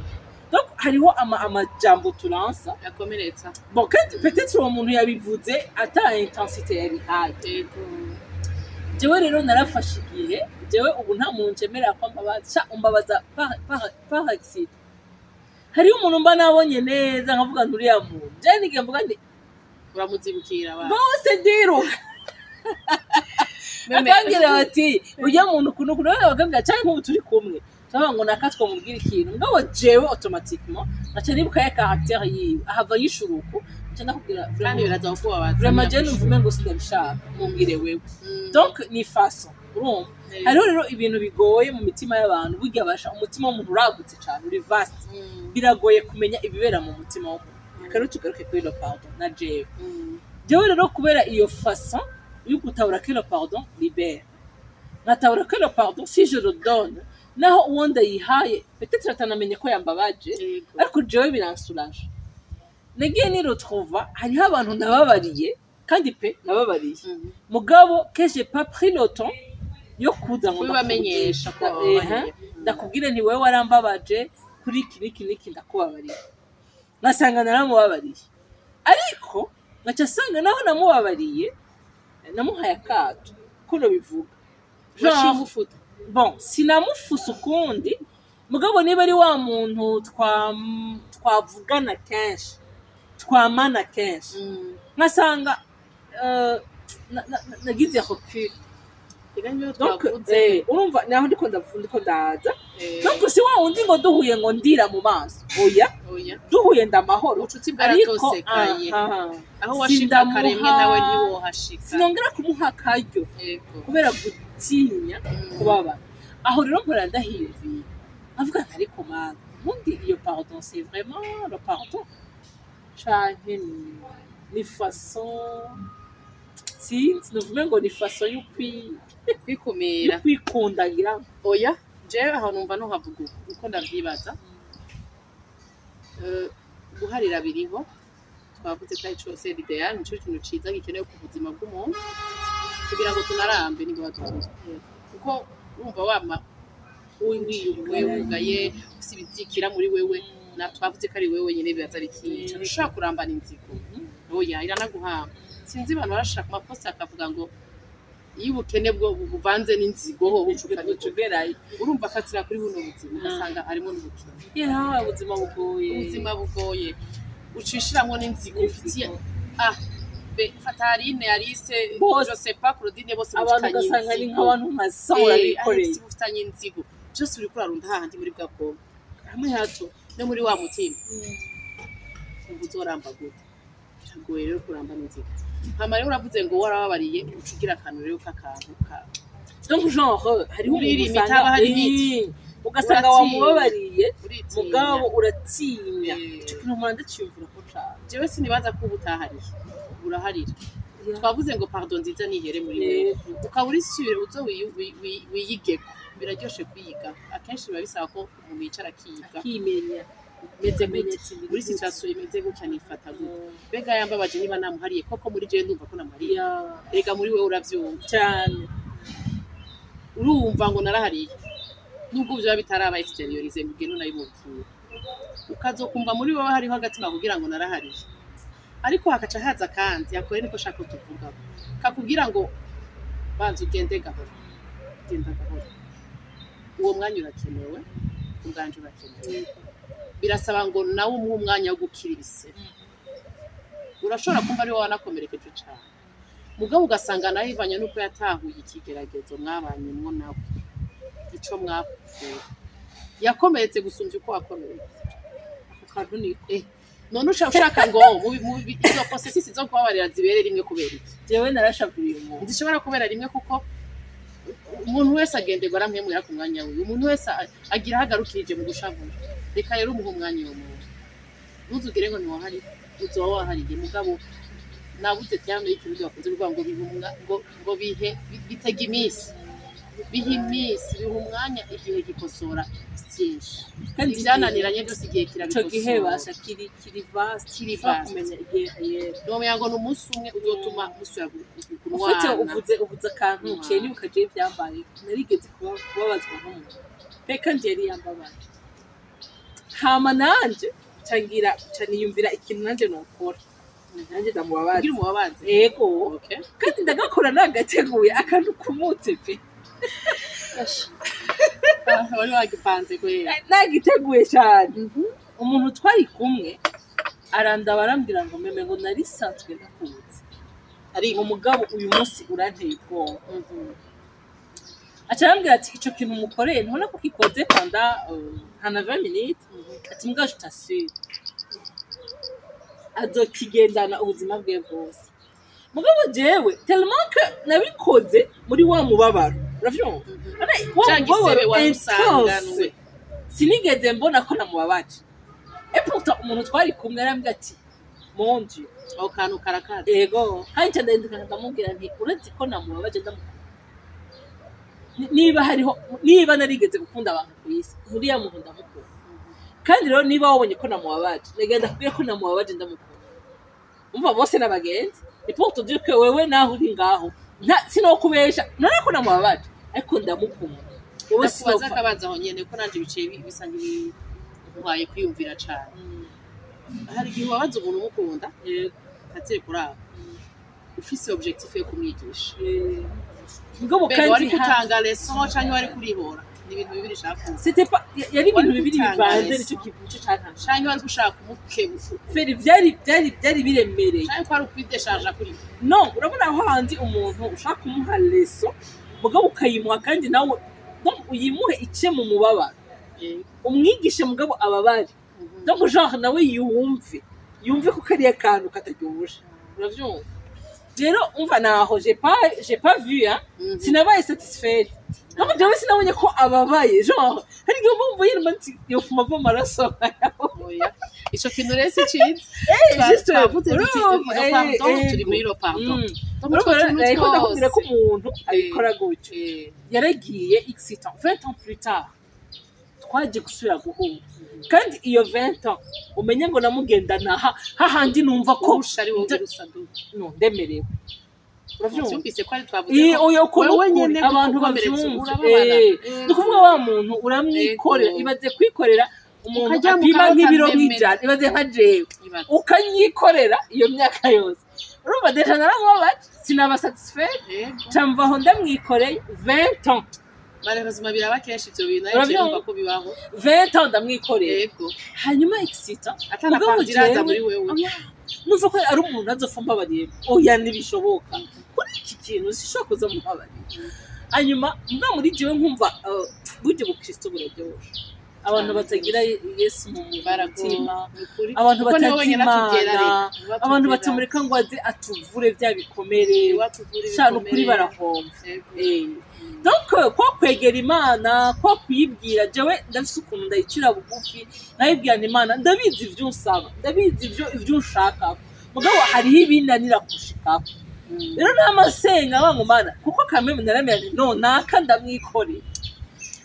Donc hariho amajambo turansa yakomeretsa. Bon, kandi peut-être uwo muntu yabivuze ata intensité yabihaye. Jewe rero narafashe igihe. Jewe ubu nta muntu ncemerera ko mbabaza. Sha, umbabaza par accident. Hariho umuntu mba nabonye neza, nkavuga nti uriya muntu, jewe nigihe mvuga nti Uramuzibukira ba. Rwose ndiruka. Akambwira bati ujya muntu ukuntu ukuntu, bakambwira cyangwa nk'ubu turi kumwe, turavuga ngo nakatwa mubwira ikintu, mugabo jewe automatiquement naca nibuka ya caractère yiwe, ahava yishura uku, nca ndakubwira Kandi biraza kukubabaza. Vraiment, jewe numva umengo sindabishaka, mumbwire wewe. Donc ni façon, urumva, hariho rero ibintu bigoye mu mitima y'abantu. Burya basha umutima w'umuntu uragutse cyane, uri vaste, biragoye kumenya ibibera mu mutima w'umuntu. Reka rero tugaruke kuri le pardon na jewe. Jewe rero, kubera iyo façon yo gutabura que le pardon libère, nkatabura que le pardon, si je le donne, naho uwo ndayihaye peut-être atanamenye ko yambabaje, ariko jewe biransuraje. Nagiye niretrouva hariho abantu nababariye, kandi pe nababariye, mugabo que j'ai pas pris le temps yo kuza ngo Kubibamenyesha ko wababariye. Ndakubwire nti wewe warambabaje kuri iki n'iki n'iki, ndakubabariye. Nkasanga naramubabariye, ariko nkaca asanga naho namubabariye namuhaye akato, kuno bivuga. Waciye umufuta? Bon, sinamufuse ukundi, mugabo niba ari wa muntu twavugana kenshi, twamana kenshi, nkasanga nagize recul. Reka niyo Donc twavuze. Urumva naho ndiko ndiko ndaza. Donc si wa wundi ngo duhuye ngo ndira mu maso, oya. Oya. Duhuye ndamahoro. Ubucuti Ariko bwaratosekaye. Aha. Aho washika karemwe nawe ntiwohashika. Sinongera kumuha akaryo kubera gutinya kubabara. Aho rero mpora ndahiyumviye, nkavuga nti ariko mana, ubundi iyo pardon, c'est vraiment le pardon canke ni façon, sinzi, nuvume ngo ni façon Kwikumira. Y'ukwikundagira. Oya, jewe aho numva ntuhavuga uko ndavyibaza. Guharira biriho, twavuze ko ari cose l'idéal, nico kintu ciza gikenewe ku buzima bw'umuntu kugira ngo tunarambe n'ingoga tuzuze, kuko urumva wama wiyugaye, ufise ibizikira muri wewe, na twavuze ko ari wewe wenyine bibaza bikica. Ntushobora kurambana inzigo, oya, iranaguhamba. Sinzi, abantu barashaka ku maposta akavuga ngo iyo ubukene bwo buvanze n'inzigo ho bucuka n'ingoga. Ugerayo. Urumva afatira kuri buno buzima, ugasanga harimo n'ubukene. Yeah, ubuzima bugoye. Ubuzima bugoye, ucishiramwo n'inzigo ufitiye ah be Fatarine, Alice, Bose. Josepa, Claudine, bose Abantu mufitanye ugasanga ni inzigo. nk'abantu nka sahura bikoreye. Alex, mufitanye inzigo, byose uriko urarunda hahandi muri bwa bwonko hamwe hato no muri wa mutima. Umva uzoramba gute? Biragoye rero kuramba n'inzigo. Hama rero uravuze ngo warababariye, uca ugira akantu rero k'akantu ka Donc genre hariho Muri umuntu limite usanga haba hari limite. Ugasanga Uratinya. wamubabariye, Uritinya. mugabo uratinya. Ico kintu mpora ndaciyumvira ko cane. Jewe sinibaza ko uba utahariye, uraharira. Twavuze ngo pardon nziza nihere muri wewe, ukaba uri sûre uzo wiyigeko. Biraryoshe kwiga, akenshi biba bisaba ko umuntu yicara akiga. Akimenya. Meze Akamenya gute ati muri situation imeze gutya, nifata gute? Mbega yambabaje, niba namuhariye koko, muri jewe ndumva ko namuhariye? Rega muri wewe uravyumva. Cyane. Urumva ngo narahariye, nubwo vyoba bitaraba extériorisé, ngo ugende unabimubwira, ukazokumva muri wowe hariho agatima kugira ngo narahariye, ariko hakaca haza kandi yakore niko shaka ko tuvuga, kakubwira ngo banza ugende gahoro, genda gahoro. Uwo mwanya urakenewe, ubwanje urakenewe. Birasaba ngo nawe umuhe umwanya wo gukira ibisebe. Urashobora kumva ari wowe wanakomerekeje cane, mugabo ugasanga nawe ivanye n'uko yatahuye ikigeragezo mwabanyemwo, nawe ico mwapfuye, yakomeretse gusumbya uko wakomeretse. Ako kantu niko. None ushaka ngo izo processus zo kubabarira zibere rimwe kubera iki? Jewe narashavuriye umuntu. Zishobora kubera rimwe, kuko umuntu wese agenderwa aramwemera ku mwanya wiwe. Umuntu wese agira aho agarukirije mu gushavura. Reka rero umuhe umwanya uwo muntu, ntuzugire ngo ntiwahari, uzoba wahariye. Mugabo nabuze terme y'ikirundi bakunze kuvuga ngo bihe ngo bihe bitega iminsi, biha iminsi, biha umwanya, igihe gikosora byinshi. Kandi Ibyananiranye byose igihe ico gihe kirabikosora. Basha kiri vaste. Kiri Ushobora vaste. kumenya igihe yera. Nomenya ngo ni umunsi umwe uzotuma musubira Ufite kunwana. Uvuze akantu. Kunwana. Ciye nibuka jewe ivyambaye, narigeze kubabazwa n'umuntu pe, kandi yari yambabaje. Hama nanje ca ngira, ca niyumvira ikintu nanje nokora, nanje ndamubabaza. Kugira umubabaze? Ego. Okay. Kandi ndagakora nagateguye, akantu kumutse pe. Ah, wari wagipanze kwera? Nagiteguye cyane. Umuntu twari kumwe arandaba, arambwira ngo meme, ngo nari sanzwe ndakuzi. Ariko Ngo mugabo uyu munsi uranteye ubwoba. Aca arambwira ati: "Ico kintu mukoreye, ntubona ko kikoze pendant nka na 20 minutes?" Ati: "Mugabo je t'assure, azokigendana ubuzima bwe bwose." Mugabo jewe, tellement que nabikoze muri wa mubabaro, uravyumva? None wa Ca gisebe mubabaro wari usanganwe. intense, sinigeze mbona ko namubabaje. Et pourtant umuntu twari kumwe yarambwira ati: "Mon Dieu." Ako kantu karakaze. Ego, kandi nca ndahinduka, ndamubwira nti: "Uretse ko namubabaje, ndamukunda. Niba hariho, niba narigeze gukunda abantu ku isi, uriya muntu ndamukunda. Kandi rero niba wabonye ko namubabaje, nagenda kubwira ko namubabaje, ndamukunda." Umva, bose n'abagenzi. Ni pour te dire que wewe naho uri ngaho, sinokubesha none ko namubabaje, ariko ndamukunda. Wowe Ndakubaza sinopfa. Akabaza aho nyene, ko nanje biciye bisa nk'ibintwaye kwiyumvira cane. Hari igihe ubabaza umuntu umukunda, atari kuraba, ufise objectif yo kumwigisha. Mugabo Mbega wari kandi gutanga leçon canke wari kurihora? Ni ibintu bibiri nshaka kumva. C'était pas, yari ibintu Wari bibiri gutanga bivanze. leçon. Nico kintu nico cantangaje. Canke wari gushaka kumukebuka? Feri, vyari biremereye. Canke ko ari ukwideshaja kuri we? No, urabona aho handi umuntu ushaka kumuha leçon, mugabo ukayimuha kandi nawe, donc uyimuhe ice mu mubabaro, umwigishe mugabo ababare. Donc genre nawe yumve ko kariya kantu kataryoshe, uravyumva? Rero umva, naho j'ai pas vu, hein, sinabaye satisfaite. Donc jewe sinabonye ko ababaye. Genre hari igihe uba wumva yirimo ati yofuma ava amaraso. Oya, ico kintu rero si ciza. Juste Twavuze tuti urumva, le pardon, turi muri le pardon. Donc Urumva utwo tuntu rero, ndakubwira ko twose umuntu abikora gutyo, yaragiye x ans, 20 ans plus tard twaje gusubira guhura. Kandi iyo 20 ans, umenye ngo namugendana hahandi numva ko Kurusha ari wowe urusaduka. No, ndemerewe, uravyumva? Vyumvise ko ari twavuze Iyo ko oyo ukuntu wewe ukuri, nyene abantu gukomeretsa bavyumva. urababara. Ni ukuvuga wa muntu uramwikorera. Ibaze kwikorera umuntu Ukaryama apima ukarota nk'ibiro ndemere. nk'ijana. Ibaze nka jewe Ibaze. ukanyikorera iyo myaka yose. Urumva déjà naramubabaje, sinaba satisfait. Camvaho ndamwikoreye 20 ans. Malheureusement biraba kenshi ivyo bintu, ariko Uravyumva? urumva ko bibaho. 20 ans ndamwikoreye. Hanyuma excita Atana mugabo pardon iraza jewe- muri wewe. Oya, numva ko ari umuntu azopfa mbabariye. Oya, ntibishoboka, kuri iki kintu sishobora kuza mubabariye. Hanyuma mbwa muri jewe nkumva burya ubukristo buraryoshe. Abantu Cyane batagira Yesu mu mutima, Nukuri. abantu Kuko niwe batazi wenyine atugera Imana, reka. Niwe abantu atugera. batamureka ngo aze atuvure bya bikomere. Niwe atuvura Sha, nukuri ibikomere. barahomva. Donc kwa kwegera Imana, kwa kuyibwira, jewe ndafise ukuntu ndayicira bugufi, nkayibwira: "Imana, ndabizi ivyo unsaba, ndabizi ivyo unshaka, mugabo hariho ibinanira gushikako." Rero n'amasenga wangu Mana, kuko kameme naramenya nti no naka ndamwikoreye.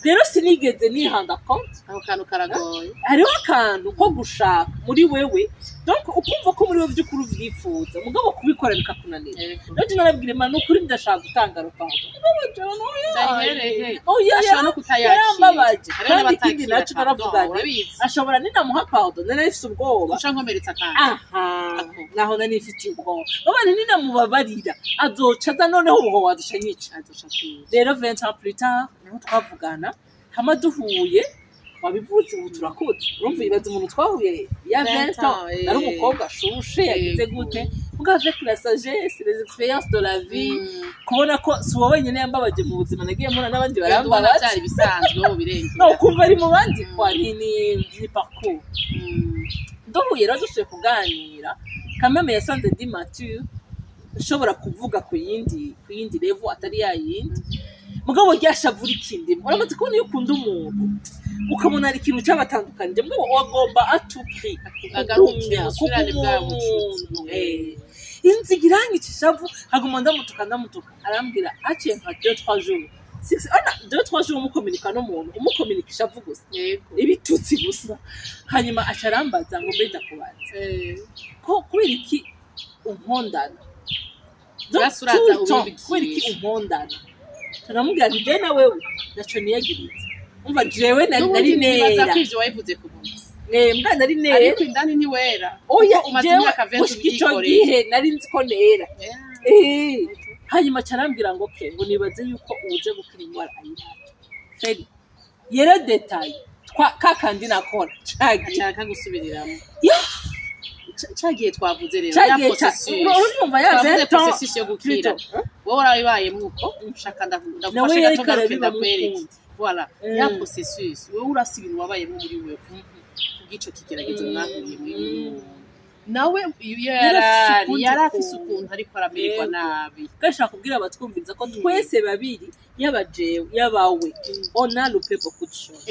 Rero sinigeze nihanda compte. Ako kantu karagoye. Hariho akantu ko gushaka muri wewe, donc ukumva ko muri wewe by'ukuri uvyifuza, mugabo kubikora bikakunanira. Rero je narabwira Imana: "Nukuri ndashaka gutanga le pardon, mugabo jewe noya." Ndayihereye. Oya, Ashobora no kutayakira. yarambabaje. Hariho Kandi ikindi n'abatakira naco naravuga pardon, nti urabizi. ashobora ninamuha pardon, nari nifise ubwoba. Uca nkomeretsa kandi. Aha. Ako. Naho nari nifitiye ubwoba, babana ninamubabarira azoca aza noneho ubuho waduca nyica. Azoca kwica. Rero 20 ans plus tard niho twavugana, hama duhuye, wabivutse ubu turakuze. Urumva, ibaze umuntu twahuye ya 20 ans, 20 ans, nari umukobwa ashushe, yagize gute, muga avec la sagesse, les expériences de la vie, kubona ko si wowe wenyine yambabaje mu buzima, nagiye mbona n'abandi Ugenda ubona barambabaza. byari bisanzwe, wowe birengera. No kumva ari mu bandi kwa ni parcours. Duhuye rero, dusuye kuganira, kameme yasanze ndi mature, nshobora kuvuga ku yindi level atari ya yindi. Mugabo ryashavura ikindimo. Uramaze kubona iyo ukunda umuntu, ukabona hari ikintu cyabatandukanije, mugabo wagomba à tout prix Agaruke, kugumya musubirane kuguma bwa bucuti. umuntu. Inziga iranyica, ishavu, haguma ndamutuka, ndamutuka. Arambwira, haciye nka 2 3 jours, six ana 2 3 jours, umukominika n'umuntu umukominika ishavu gusa, ibitutsi gusa. Hanyuma aca arambaza ngo: "Mbe ndakubaza, ko kubera iki unkondana?" Donc, Basi uraza tout le temps, ubimbwira. "Kubera iki unkondana?" Turamubwira nti: "Jewe na wewe naco niyagiritse." Umva, jewe nari N'ubundi nari nibaza nera. ko ivyo wabivuze ku muntu. Mbwa nari nera. Ariko indani ntiwera. Oya. Kuko umaze Jewe imyaka 20 gushika ico ubyikoreye. gihe nari nzi ko nera. Hanyuma aca arambwira ngo: "Ke ngo nibaze yuko uje gukira ingwara ayirata feri yera détaillé twa kakandi nakora cagiye." Ashaka gusubiriramo. Ca gihe twavuze rero, ya Cagihe processus. Urumva ya Twavuze 20 ans processus yo gukira. plutôt, hein? Wowe warabibayemo uko ushaka, Nawe ndagufashe yariko gato, ngaruke arabiba ndakwereke. mukundi. Voilà, ya processus, wowe urasa ibintu wabayemo muri wewe kubw'ico kigeragezo mwahuye muri nawe iyo Yari afise yarari ukundi yari afise kuntu. Ukuntu ariko aramererwa Yego. nabi. Gashaka kubwira abatwumviriza ko twese babiri, yaba jewe yaba we, on a loupé beaucoup de choses.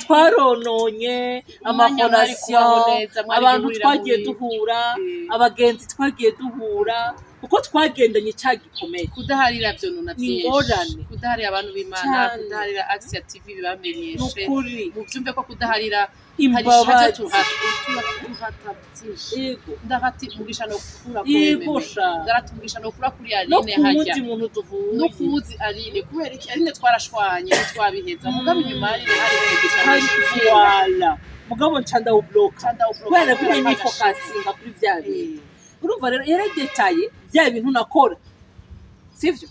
Twarononye Umwanya mwari ama relations, kubaho neza, mwari abantu guhurira twagiye duhura, abagenzi twagiye duhura, kuko twagendanye cya gikomeye. Kudaharira vyonona Ni vyinshi. ingorane. Kudaharira abantu b'Imana, Cane. kudaharira Action TV bibamenyeshe, Nukuri. muvyumve ko kudaharira hari Imbabazi. Tuhata byinshi. Ndahati umugisha no kura kuri Yego sha. Ndarati umugisha no kura kuri No Aline ku hajya wundi muntu duhuye. No kuwuzi Aline, kubera iki? Aline twarashwanye, ntitwabiheza, mugabo inyuma ya Aline hari umugisha Hari mwinshi. Voilà, mugabo nca ndawubloka kubera ko kubera nifokasinga kuri vya bintu. Urumva rero yaradetaye bya bintu nakora, sivyo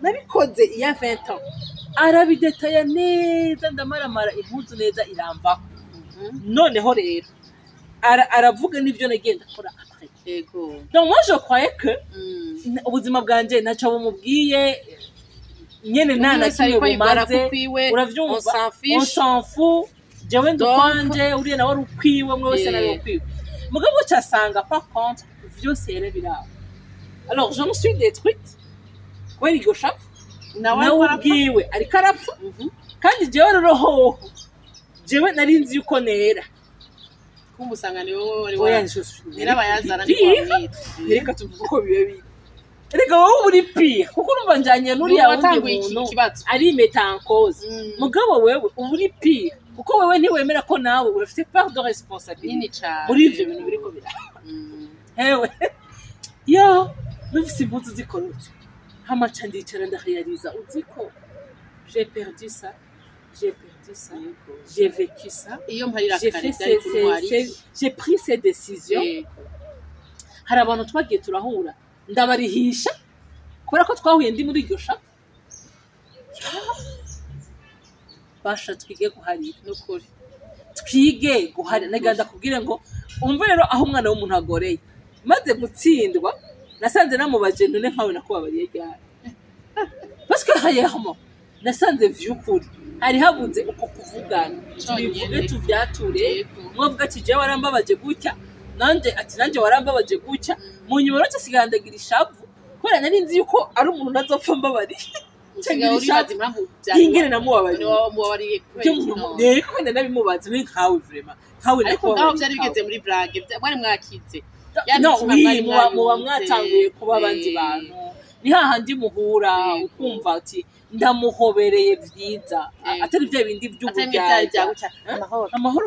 nabikoze iya 20 ans, arabidetaya neza, ndamaramara impuzu neza iramvaho. Noneho rero aravuga n'ivyo nagiye ndakora après. Donc moi je croyais que ubuzima bwanje ntacyo bumubwiye nyene, nta na kimwe bumaze. Uravyumva, On s'en on fiche. s'en fout, jewe ndi Donc- ukwanje, uriya nawe ari ukwiwe, mwe wese nawe ukwiwe. Mugabo casanga par contre vyose yarabiraba. Alors je me suis détruite kubera iryo shapu. Nawe Nawe ariko arapfa. ubwiwe ariko arapfa. Kandi jewe rero hoho jewe nari nzi yuko nera. Kumusanga ni wowe wari Oya, wa je suis nyirabayazana. Pire. Ntiwamwita. Reka tuvuge uko biba biri. Reka wowe uba uri pire, kuko urumva njanye n'uriya wundi watanguye iki muntu kibazo. arimeta en cause. Mugabo wewe uba uri pire, kuko wewe ntiwemera ko nawe urafite part de responsabilité Nini cane. muri ivyo bintu biriko biraba. Hewe yo nufise impuzu zikorotse, hamaca ndicara ndarealiza, uzi ko j'ai perdu ça, j'ai perdu ça, j'ai vécu ça, Iyo mparira j'ai kare fait byari kuntwara iki? j'ai pris ces décisions. Hari abantu twagiye turahura ndabarihisha kubera ko twahuye ndi muri iryo shapu. Basha, twige guharira. Nukuri. Twige guharira. Nagira ndakubwire ngo umve rero aho umwana w'umuntu agoreye. Maze gutsindwa nasanze namubaje, none nkawe nakubabariye ryari? Parce que réellement nasanze vy'ukuri hari habuze uko kuvugana, tubivuge, tuvyature. Umwe avuga ati jewe warambabaje gutya, nanje ati nanje warambabaje gutya. Mu nyuma rero nsigaye ndagira ishavu kubera nari nzi yuko ari umuntu ntazopfa mbabariye. Usigaye uribaza impamvu byari Ingene namubabariye. Wamubabariye kubera Ibyo iki umuntu none? rero wenda nabimubaza ni nkawe, vraiment nkawe Ariko ngaho nakubabariye byari nkawe. bigeze muri blague, mwari mwakize ya No, mitima oui, mwari muba mwayunze. mwatanguye kuba abandi bantu, ni hahandi muhura ukumva ati ndamuhobereye byiza, atari bya bindi Atari bimwe byari by'uburyarya. bya gutya, amahoro. Amahoro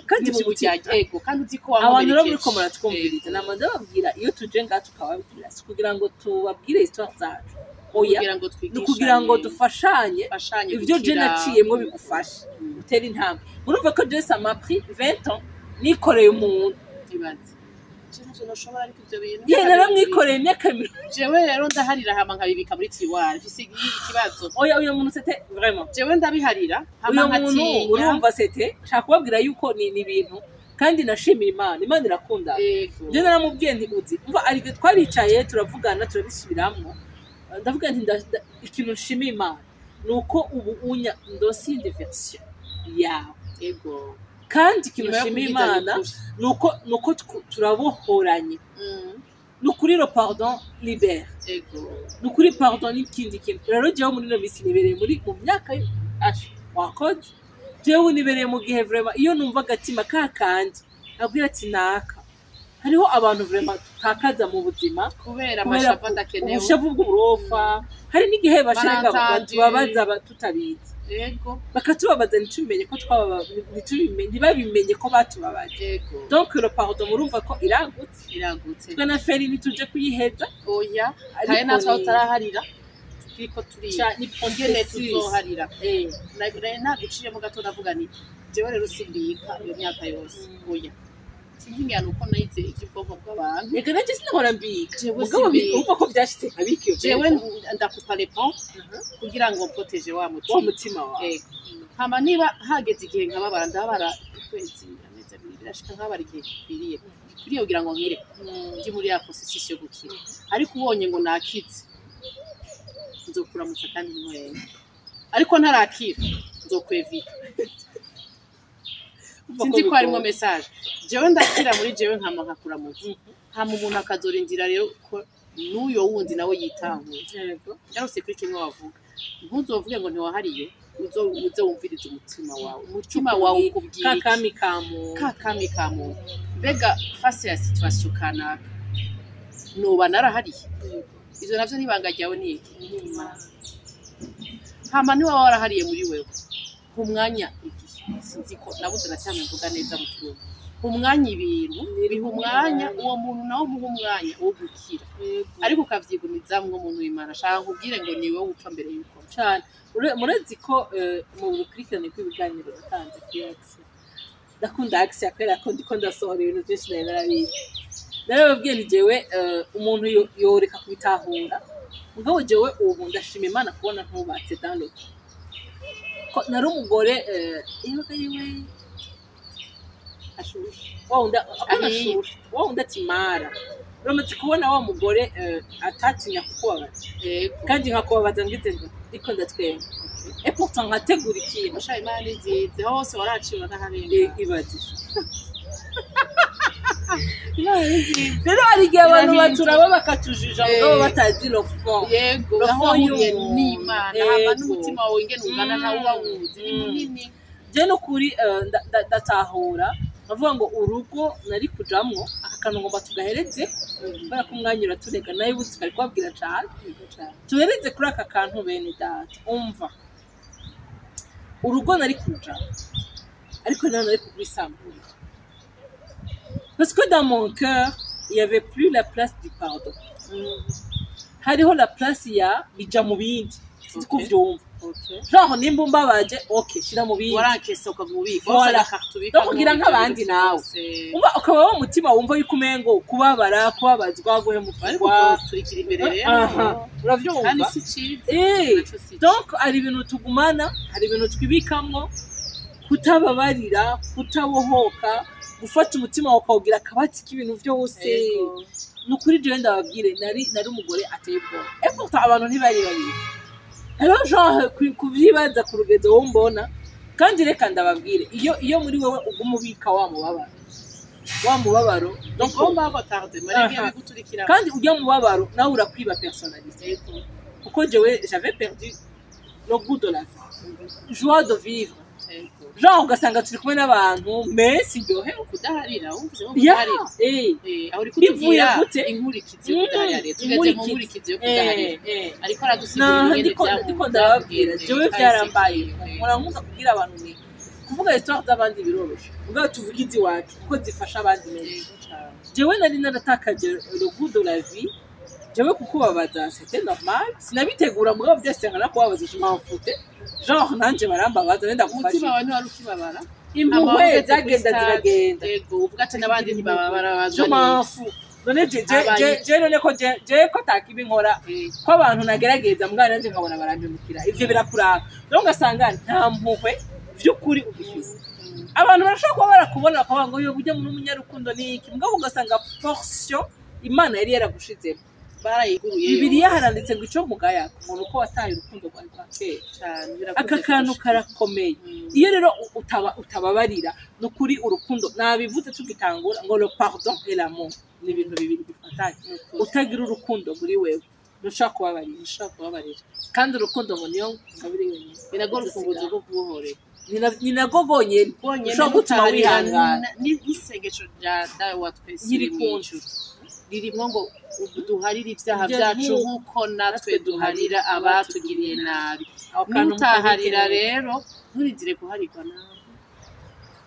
kandi mu mutima. By'uburyarya, yego, kandi uzi ko Abantu rero wamuberekeje. muriko muratwumviriza, nama ndababwira, iyo tuje ngaha tukababwira, si kugira ngo tubabwire histoire zacu, oya, Kugira ngo ni twigishanye, ukugira ngo dufashanye. dufashanye Ivyo je gukira. naciyemwo bigufashe utera intambwe. Murumva ko je ça m'a pris 20 ans nikoreye umuntu. Ibaze, je ntavyo noshobora, ariko ivyo bintu Ye, naramwikoreye imyaka 20. Jewe rero ndaharira hama nkabibika muri tiroir, mfise ikibazo. Oya, uyo muntu c'était vraiment Jewe ndabiharira hama uyo muntu nkatinya. Urumva, c'était nshaka kubabwira yuko ni ibintu kandi nashimiye Imana, Imana irakundana. Njye naramubwiye nti uzi umva, ariko twaricaye turavugana, turabisubiramwo, ndavuga nti ikintu nshimiye Imana ni uko ubu unya ndose iyindi version yawe. Kandi ikintu Nyuma yo nshimiye kubwizanya Imana ukuri. ni uko turabohoranye. Ni ukuri, le pardon libère. Ni ukuri, pardon n'ikindi kintu. Rero jewe muri ino minsi nibereye muri mu myaka asha wakoze, jewe nibereye mu gihe vraiment iyo numva agatima kakandi abwira ati naka, hariho abantu vraiment tutakaza mu buzima kubera kubera amashavu adakenewe. Ubushavu bw'uburofa. Hari n'igihe bashenga Malentendu. batubabaza tutabizi, bakatubabaza ntitubimenye ko ntitubimenye, ntibabimenye ko batubabaje. Donc le pardon, murumva ko iragutse. Iragutse. Twe na feri ntituje kuyiheza. Oya. Ariko Hari natwe aho tutaraharira, turiko turiga Ni ingene processus. tuzoharira. Naguciyemo gato, ndavuga nti jewe rero simbika iyo myaka yose, oya, sinzi ingano uko nayize iby'ubwonko bw'abantu. Reka nacyo sinahora mbika. Jewe Mugabo simbika. urumva ko vyashitse nkabika iyo Jewe vyenda. ndakupa les ponts kugira ngo protéger wa Wa mutima. mutima wawe. Yego. Hama niba hageze igihe nkababara, ndababara ukwezi, amezi amezi 2, birashika nk'aba igihe gikwiriye kugira ngo nkire, ndi muri ya processus yo gukira. Ariko ubonye ngo nakitse, nzokuramutsa kandi ntwenga, ariko ntarakira nzokwevita. Sinzi ko harimo message. Jewe ndakira muri jewe, nkama nkakuramutsa, hama umuntu akazorindira rero ko n'uyo wundi nawe yitahuye. Yarose kuri kimwe wavuga, ntuzovuge ngo ntiwahariye, uzo uze wumvirize umutima wawe. Umutima wawe ukubwira iki? Kakami ka muntu. Ka kami ka muntu. Mbega face ya situation kanaka noba narahariye? Ivyo navyo n'ibanga ryawe ni iki? N'Imana. Hama niba warahariye muri wewe, umwanya igihe, sinzi ko nabuze na cyane mvuga neza mu kirundi, umwanya ibintu biha umwanya, uwo muntu nawe umuha umwanya wo gukira, ariko ukavyigumizamwo. Umuntu w'Imana, ashaka nkubwire ngo ni wowe upfa mbere yuko Cyane. Murazi ko mu rukurikirane rw'ibiganiro natanze kuri Action, ndakunda Action kubera ko ndiko ndasohora ibintu byinshi nari narabizi. Narababwiye ni jewe umuntu yoreka kubitahura, mugabo jewe ubu ndashima Imana kubona ntubatse dans le temps. Ko nari umugore iyoga yiwe ashushe, wa wundi apana Ahiye. Ashushe wa wundi atimara. Uramaze kubona wa mugore atatinya kukubabaza, kandi nkakubabaza ngize ngo ndiko ndatwenga, et pourtant nkategura ikintu. Usha, Imana ni nziza, hose waraciwe n'aharenga. Ibaze. Imana ni nziza. Rero hari igihe abantu Irahindura. baturaba bakatujija, mugabo batazi le fond. Yego. Le Aho fond wahuriye y'umuntu. n'Imana, hama n'umutima wawe ingene ungana, ntawe uba wuzi, ni munini. Je n'ukuri ndatahura nkavuga ngo urugo nari kujamwo, aka kantu ngomba tugahereze kubera ko umwanya uraturega, nawe ubu tukari kubabwira cane. Tuhereze kuri aka kantu, bene data. Umva, urugo nari kujamwo, ariko nawe nari kugwisamburira, parce que dans mon cœur il y avait plus la place du pardon, hariho la place ya bija mu bindi. Sinzi ko uvyumva. Genre nimba umbabaje, ok, shira mu bindi. Warankesa ukamubika. Voilà. No kugira nk'abandi nawe. Umva, ukaba wa mutima wumva yuko umengo kubabara, kubabazwa, ariko guhemukirwa, turikira imbere rero. Aha, kandi uravyumva. Si ciza. Eh, Naco si donc hari ibintu tugumana, hari ibintu twibikamwo, kutababarira, kutabohoka, gufata umutima wawe ukawugira akabati k'ibintu vyose. Ni ukuri, jewe ndababwire, nari umugore ateye ubwoba, et pourtant abantu ntibari babizi. Hariho genre kuvyibaza ku rugezo wowe mbona. Kandi reka ndababwire, iyo muri wewe uguma ubika wa mubabaro, wa mubabaro, donc Ngomba retarde marege biguturikira. Kandi ujya mu mubabaro nawe urakwiba personnalité, kuko jewe j'avais perdu le goût de la vie, joie de vivre. Genre ugasanga turi kumwe n'abantu, mais siryohewe. Kudaharira, wumvise ko Ya, kudaharira, aho uri Bivuye kutubwira gute? inkurikizi yo kudaharira. Rero tugeze mu Inkurikizi. nkurikizi yo kudaharira, ariko aradusigurira Na ingene ndiko ndababwira, jewe byarambaye. vyarambaye. Nkora nkunda kubwira abantu ni kuvuga histoire z'abandi biroroshe, mugabo tuvuge iziwacu kuko zifasha abandi menshi. Jewe nari naratakaje le goût de la vie. Jewe kukubabaza c'était normal, sinabitegura, mugabo byose nkana kubabaza, je m'en foutais. Genre nanje barambabaza, nenda Umutima gufasha. wawe ntiwari ukibabara. Impuhwe zagenda ziragenda. Yego, uvuga ati n'abandi ntibababara. Je m'en fous. None je je je je none ko je ko takibi nkora, ko abantu nagerageza mwana nanje nkabona barampemukira, ivyo birakuraba. Rero ugasanga nta mpuhwe vy'ukuri ugifise. Abantu barashobora kuba barakubona bakavuga ngo yo burya muri umunyarukundo ni iki, mugabo ugasanga portion Imana yari yaragushizemo Barayiguruye. Bibiliya haranditse ngo ico mugaya ku muntu ko wataye urukundo rwawe rwa kera. Cyane, birakunze Aka kantu kurusha. karakomeye. Iyo rero utababarira, ni ukuri urukundo, nabivuze tugitangura ngo le pardon et l'amour ni ibintu bibiri bifatanye. Ni ukuri. Utagira urukundo muri wewe ntushobora kubabarira. Ushobora kubabarira. Kandi urukundo ngo niyo ngabire yonyine. Ni narwo rufunguzo rwo kubohorera. Ni narwo rwonyene Rwonyene. ushobora gutuma Nutaharira, wihangana. n'isengesho rya Dawe wa twese Nyiri uri ku mw'ijuru ririmwo ngo duharire ibyaha Ibyo byacu nk'uko nk'uko natwe duharira abatugiriye nabi. Ako kantu Nutaharira mukabike. rero, nturizire kuharirwa nawe,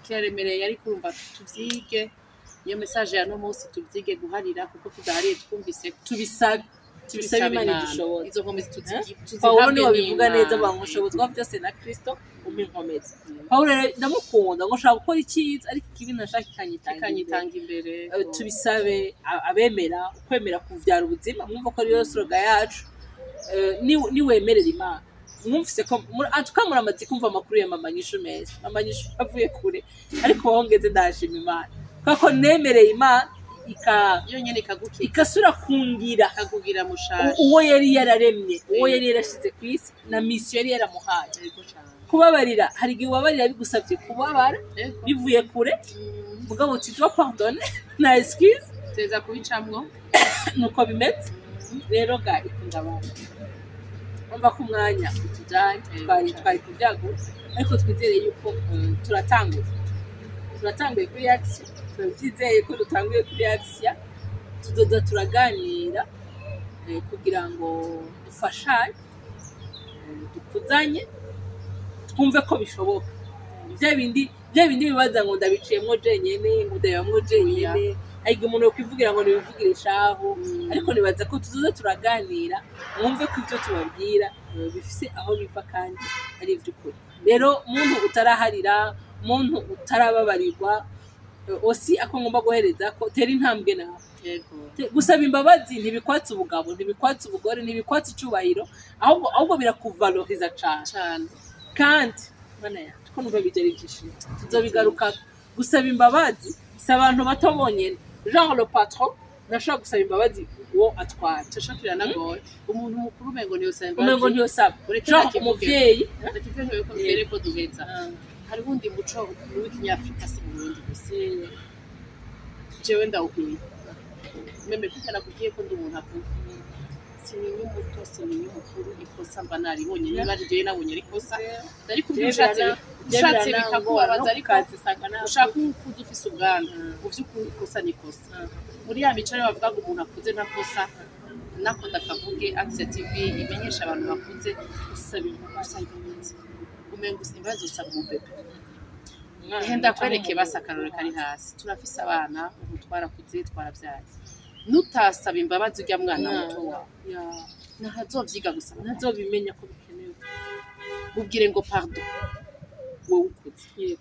kiraremereye. Ariko urumva tuvyige, niyo message ya no munsi, tuvyige guharira, kuko tudahariye twumvise ko Tubisabe, tubisabe tubisaba Imana Imana. idushoboze. Izo nkomezi Pawulo tuzihabwe niwe bivuga n'Imana. neza, avuga ngo nshobozwa byose na Kristo umpa inkomezi. Pawulo rero ndamukunda, ngo nshaka gukora icyiza ariko ikibi ntashaka ikanyitanga imbere. Ikanyitanga imbere. Tubisabe abemera, ukwemera kuvyara ubuzima, mwumva ko ariyo slogan yacu. Niwemerera Imana. Mwumvise ko antuka muramaze kumva amakuru ya Mama Nyishu menshi. Mama Nyishu avuye kure, ariko wowe ngeze ndashima Imana kubera ko nemereye Imana ika Iyo nyene ikagukiza, ikasura kungira ikakugira mushasha. Uwo yari yararemye, uwo yari yarashize ku isi na mission yari yaramuhaye. Yego cane. Kubabarira, hari igihe ubabarira bigusabye kubabara, bivuye kure, mugabo tu dois pardonner na excuse. Teza kubicamwo. Nuko bimeze rero ga ikunda abantu. Umva ko umwanya utujanye, twari kubyagura, ariko twizere yuko turatanguye kuri action. Turabyizeye ko dutanguye kuri action, tuzoza turaganira kugira ngo dufashanye, dukuzanye, twumve ko bishoboka. Bya bindi bibaza ngo ndabiciyemwo jenyene, ngo ndabibamwo jenyene, ariko umuntu yokwivugira ngo nibivugire shahu. Ariko nibaza ko tuzoza turaganira, mwumve ko ibyo tubabwira bifise aho biva kandi ari iby'ukuri. Rero muntu utaraharira, muntu utarababarirwa, osi ako ngomba guhereza ko tera intambwe nawe. Gusaba imbabazi ntibikwatsa ubugabo, ntibikwatsa ubugore, ntibikwatsa icubahiro, ahubwo birakuvaloriza cane. Cane. Kandi mana yacu, ko numva bijya ari ibyishimo, tuzobigaruka. Gusaba imbabazi si abantu bato bonyene, genre le patron ntashobora gusaba imbabazi uwo atwara. Cashaka biranagoye, umuntu mukuru umengo ntiyosaba Umengo imbabazi. ntiyosaba. Ureke Genre ndakivuge. umuvyeyi. Ndakivuge yuko mbere ko duheza, hariho undi muco w'ikinyafrika, si mu Burundi gusa, jewe ndawukwiye même kuko nakubwiye ko ndi umuntu avuga, sininya umuto, sininya umukuru, ikosa mba naribonye, niba ari jewe nabonye ari ikosa ndarikubwira. Ushatse bikakubabaza, ariko ushaka ukuze ufise ubwanwa, mu vy'ukuri ikosa ni ikosa. Muri ya mico rero bavuga ngo umuntu akuze ntakosa, nako ndakavuge. Action TV imenyesha abantu bakuze gusaba imbabazi, umengo imbabazi usaba umubebe. Ehe, ndakwereke basi akarore kari hasi. Turafise abana ubu, twarakuze, twarabyaye. Nutasaba imbabazi urya mwana muto wawe, ntazovyiga gusaba. Ntazobimenya ko bikenewe. Mubwire ngo pardon, wowe ukuze.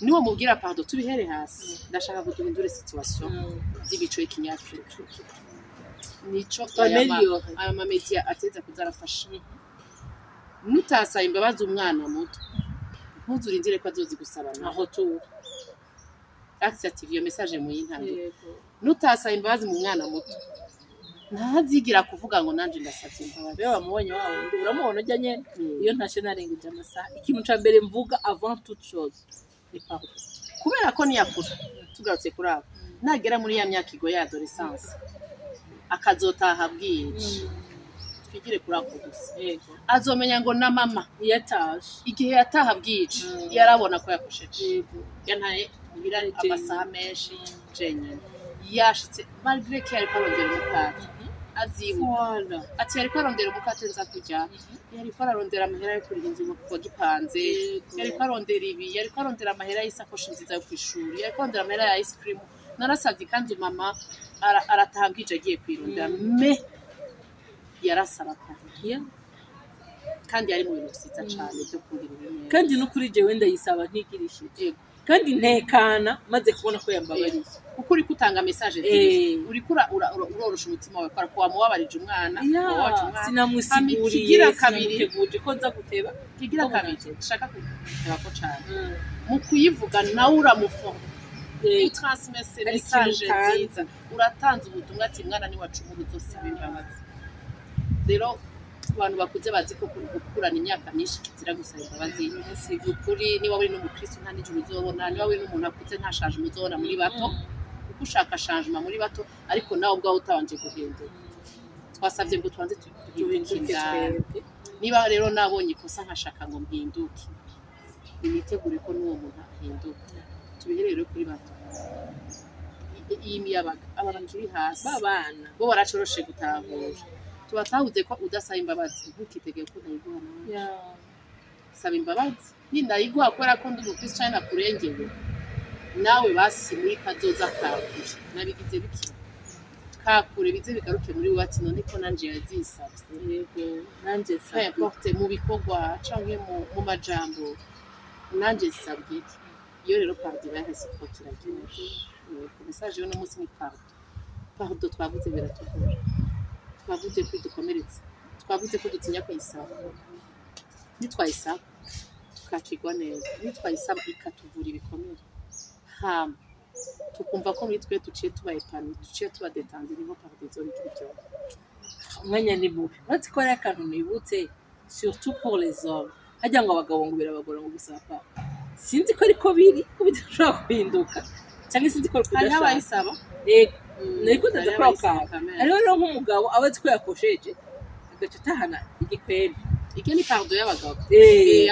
Niwo mubwira pardon, tubihere hasi. Ndashaka ngo duhindure situation z'imico y'ikinyafrika, nico aya Améliore. Aya ma médias ateza kuza arafasha. Nutasaba imbabazi umwana muto, ntuzurindire ko azozigusaba nawe. Aho tu Action TV, iyo message muyintange. Nutasaba imbabazi mu mwana muto, ntazigira kuvuga ngo nanje ndasavye imbabazi. Rero wamubonye wa wundi, uramubona ujya nyene, iyo ntashe narengeje amasaha, ikintu ca mbere mvuga avant toute chose ni pardon. Kubera ko niyakura, tugarutse kuri abo, nagera muri ya myaka igoye ya adolescence, akazotaha bwije, twigire kuri ako gusa, azomenya ngo na mama iyo atashe, igihe yataha bwije, yarabona ko yakosheje, yantaye muhira amasaha menshi jenyine, yashitse malgré ko yariko arondera umukate, azibuka ati yariko arondera umukate nza kurya, yariko ararondera amahera yo kuriha inzu wagipanze, yariko arondera ibi, yariko arondera amahera y'isakoshi nziza yo kw'ishuri, yariko arondera amahera ya ice cream, narasavye ikanzu mama, arataha bwije agiye kwirondera, mais yarasaba pardon. Kandi yari mu bintu vyiza cane vyo kungirira neza. Kandi n'ukuri jewe ndayisaba ntigirishije, kandi ntekana maze kubona ko yambabariye. Kuko uriko utanga message nziza, uriko urorosha umutima wawe kubera ko wamubabarije umwana, wababaje umwana. Sinamusiguriye, Ikigira kabiri. sinamuteguje ko nza guteba. Kigira Ko kabiri munateba. nshaka kugera ko cane mu kuyivuga, nawe uramuforma, utransmese Hari ikintu message utanze. nziza, uratanze ubutumwa ati mwana niwacumura uzosaba imbabazi. Rero ku bantu bakuze bazi ko gukurana imyaka myinshi kizira gusaba imbabazi, si ukuri. Niba uri n'umukristo nta n'ijuru uzobona, niba uri n'umuntu akuze nta changement uzobona muri bato, kuko ushaka changement muri bato ariko nawe ubwawe utabanje guhindura. Twasabye ngo tubanze duhinduke Duhinduke indani. twebwe. Niba rero nabonye ikosa nkashaka ngo mpinduke, nitegure ko n'uwo muntu ahinduka. Tubihere rero kuri bato. Iyi miyabaga, aba bakiri hasi, babana, bo baracoroshe gutahura. Tubatahuze ko udasaba imbabazi, ntukitegeye ko ndayiguha nawe. Saba imbabazi, nindayiguha kubera ko ndi umukristo canke nakurengewe, nawe basi muri kazoza kakure nabigize biki kakure, bize bigaruke muri wowe ati none ko nanje yazisavye, Yego, nanjye peu nsabye. importe mu bikorwa canke mu majambo, nanje nsabwe iki. Iyo rero pardon iba réciproque, iraryoshe. Yego, message y'uno munsi ni pardon. Pardon twavuze biratugora, twavuze ko idukomeretsa, twavuze ko dutinya kuyisaba. Nitwayisaba tukakirwa neza, nitwayisaba ikatuvura ibikomere, hama tukumva ko muri twe duciye tuba épanoui, duciye tuba détendu, niho pardon izoba iryoha. Umwanya ni mubi. Uretse ko hariho akantu nibutse, surtout pour les hommes, harya ngo abagabo ngo birabagora ngo gusaba pardon. Sinzi ko ariko biri ko bidashobora guhinduka, cyangwa sinzi ko Hariho kudashaka. abayisaba. Yego, nariko ndaza Hariho kuri ako abayisaba kantu. kamere. Hariho rero nk'umugabo aba azi ko yakosheje, agaca atahana igikwembe. Iryo ni pardon y'abagabo.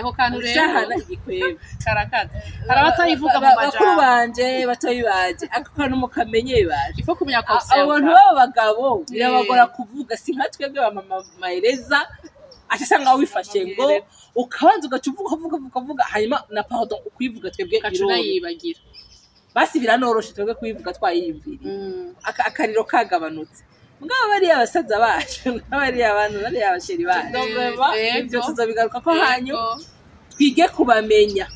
Aho kantu rero atahana igikwembe. Karakaze. Hari abatayivuga mu Bakuru majambo. banje, batoyi banje, ako kantu mukamenye baje. Ifo kumenya ko Abo bantu b'aba bagabo birabagora kuvuga, si nka twebwe ba mama mahereza, aca asanga wifashe ngo ukabanza ugaca uvuga, uvuga, uvuga, uvuga, hanyuma na pardon ukuyivuga twebwe ugaca biroroha. Unayibagira. Basi biranoroshe twebwe kuyivuga twayiyumviriye, akariro kagabanutse. Mugabo bariya basaza bacu n'abariya bantu, bariya ba chéri bacu, ibyo tuzobigaruka ko hanyuma twige kubamenya,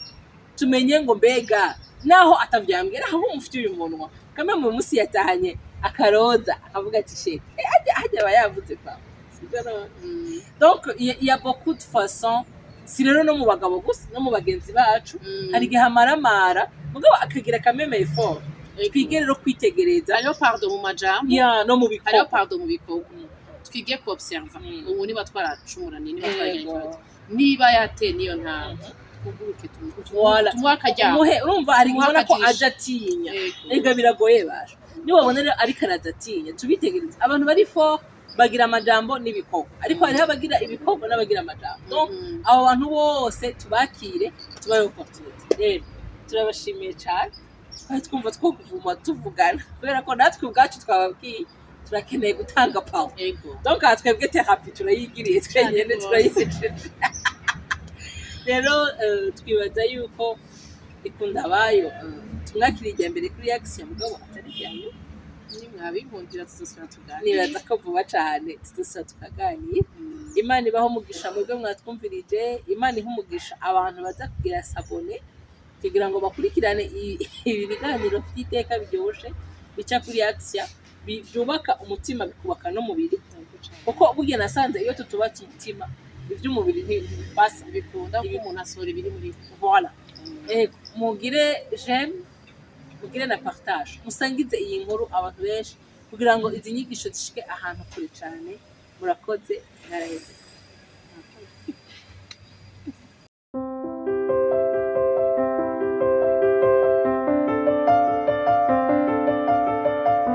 tumenye ngo mbega naho atavyambwira, aho mufite uyu munwa kamwe mu munsi yatahanye akaroza, akavuga ati: "Chéri," hajya aba yavuze pa. Sibyo none? Donc il y a beaucoup de façons. Si rero no mu bagabo gusa, no mu bagenzi bacu hari igihe amaramara, mugabo akagira kameme effort. Twige rero kwitegereza. Hariho pardon mu majambo, ya no mu hariho bikorwa. Pardon mu bikorwa. Twige ku observa ubu niba twaracumuranye, niba twaragira ikibazo, niba yateye niyo ntambwe, twuguruke, tumuhe akaryamo. Umuhe, urumva hari Tumuhe ubona ko akajisho. aje atinya. Erega biragoye basha. Niwabona rero ariko araza atinya, tubitegereze. Abantu bari fort bagira amajambo n'ibikorwa, ariko hariho abagira ibikorwa n'abagira amajambo. Donc abo bantu bose tubakire, tubahe opportunité. Rero turabashimiye cyane. Twari twumva two kuvuma tuvugana, kubera ko natwe ubwacu twababwiye turakeneye gutanga pardon. Donc aha twebwe thérapie turayigiriye twenyine. Rwose. Turayihejeje rero. Twibaza yuko ikunda abayo, tumwakiriye irya mbere kuri action, mugabo atari irya nyuma. Nimwabinkundira tuzosubira tuganire. Nibaza ko vuba cyane tuzosubira tukaganira. Imana ibaho umugisha mwebwe mwatwumvirije. Imana iha umugisha abantu baza kugira s'abonner kugira ngo bakurikirane ibi biganiro by'iteka biryoshe bica kuri action, byubaka umutima, bikubaka n'umubiri, kuko burya nasanze iyo tutubatse umutima, iby'umubiri ntibipasa. Bikunda ko umuntu asohora ibiri muri we. Voilà. Ego, mugire j'aime, mugire na partage, musangize iyi nkuru abantu benshi kugira ngo izi nyigisho zishike ahantu kure cyane. Murakoze, mwaraheze.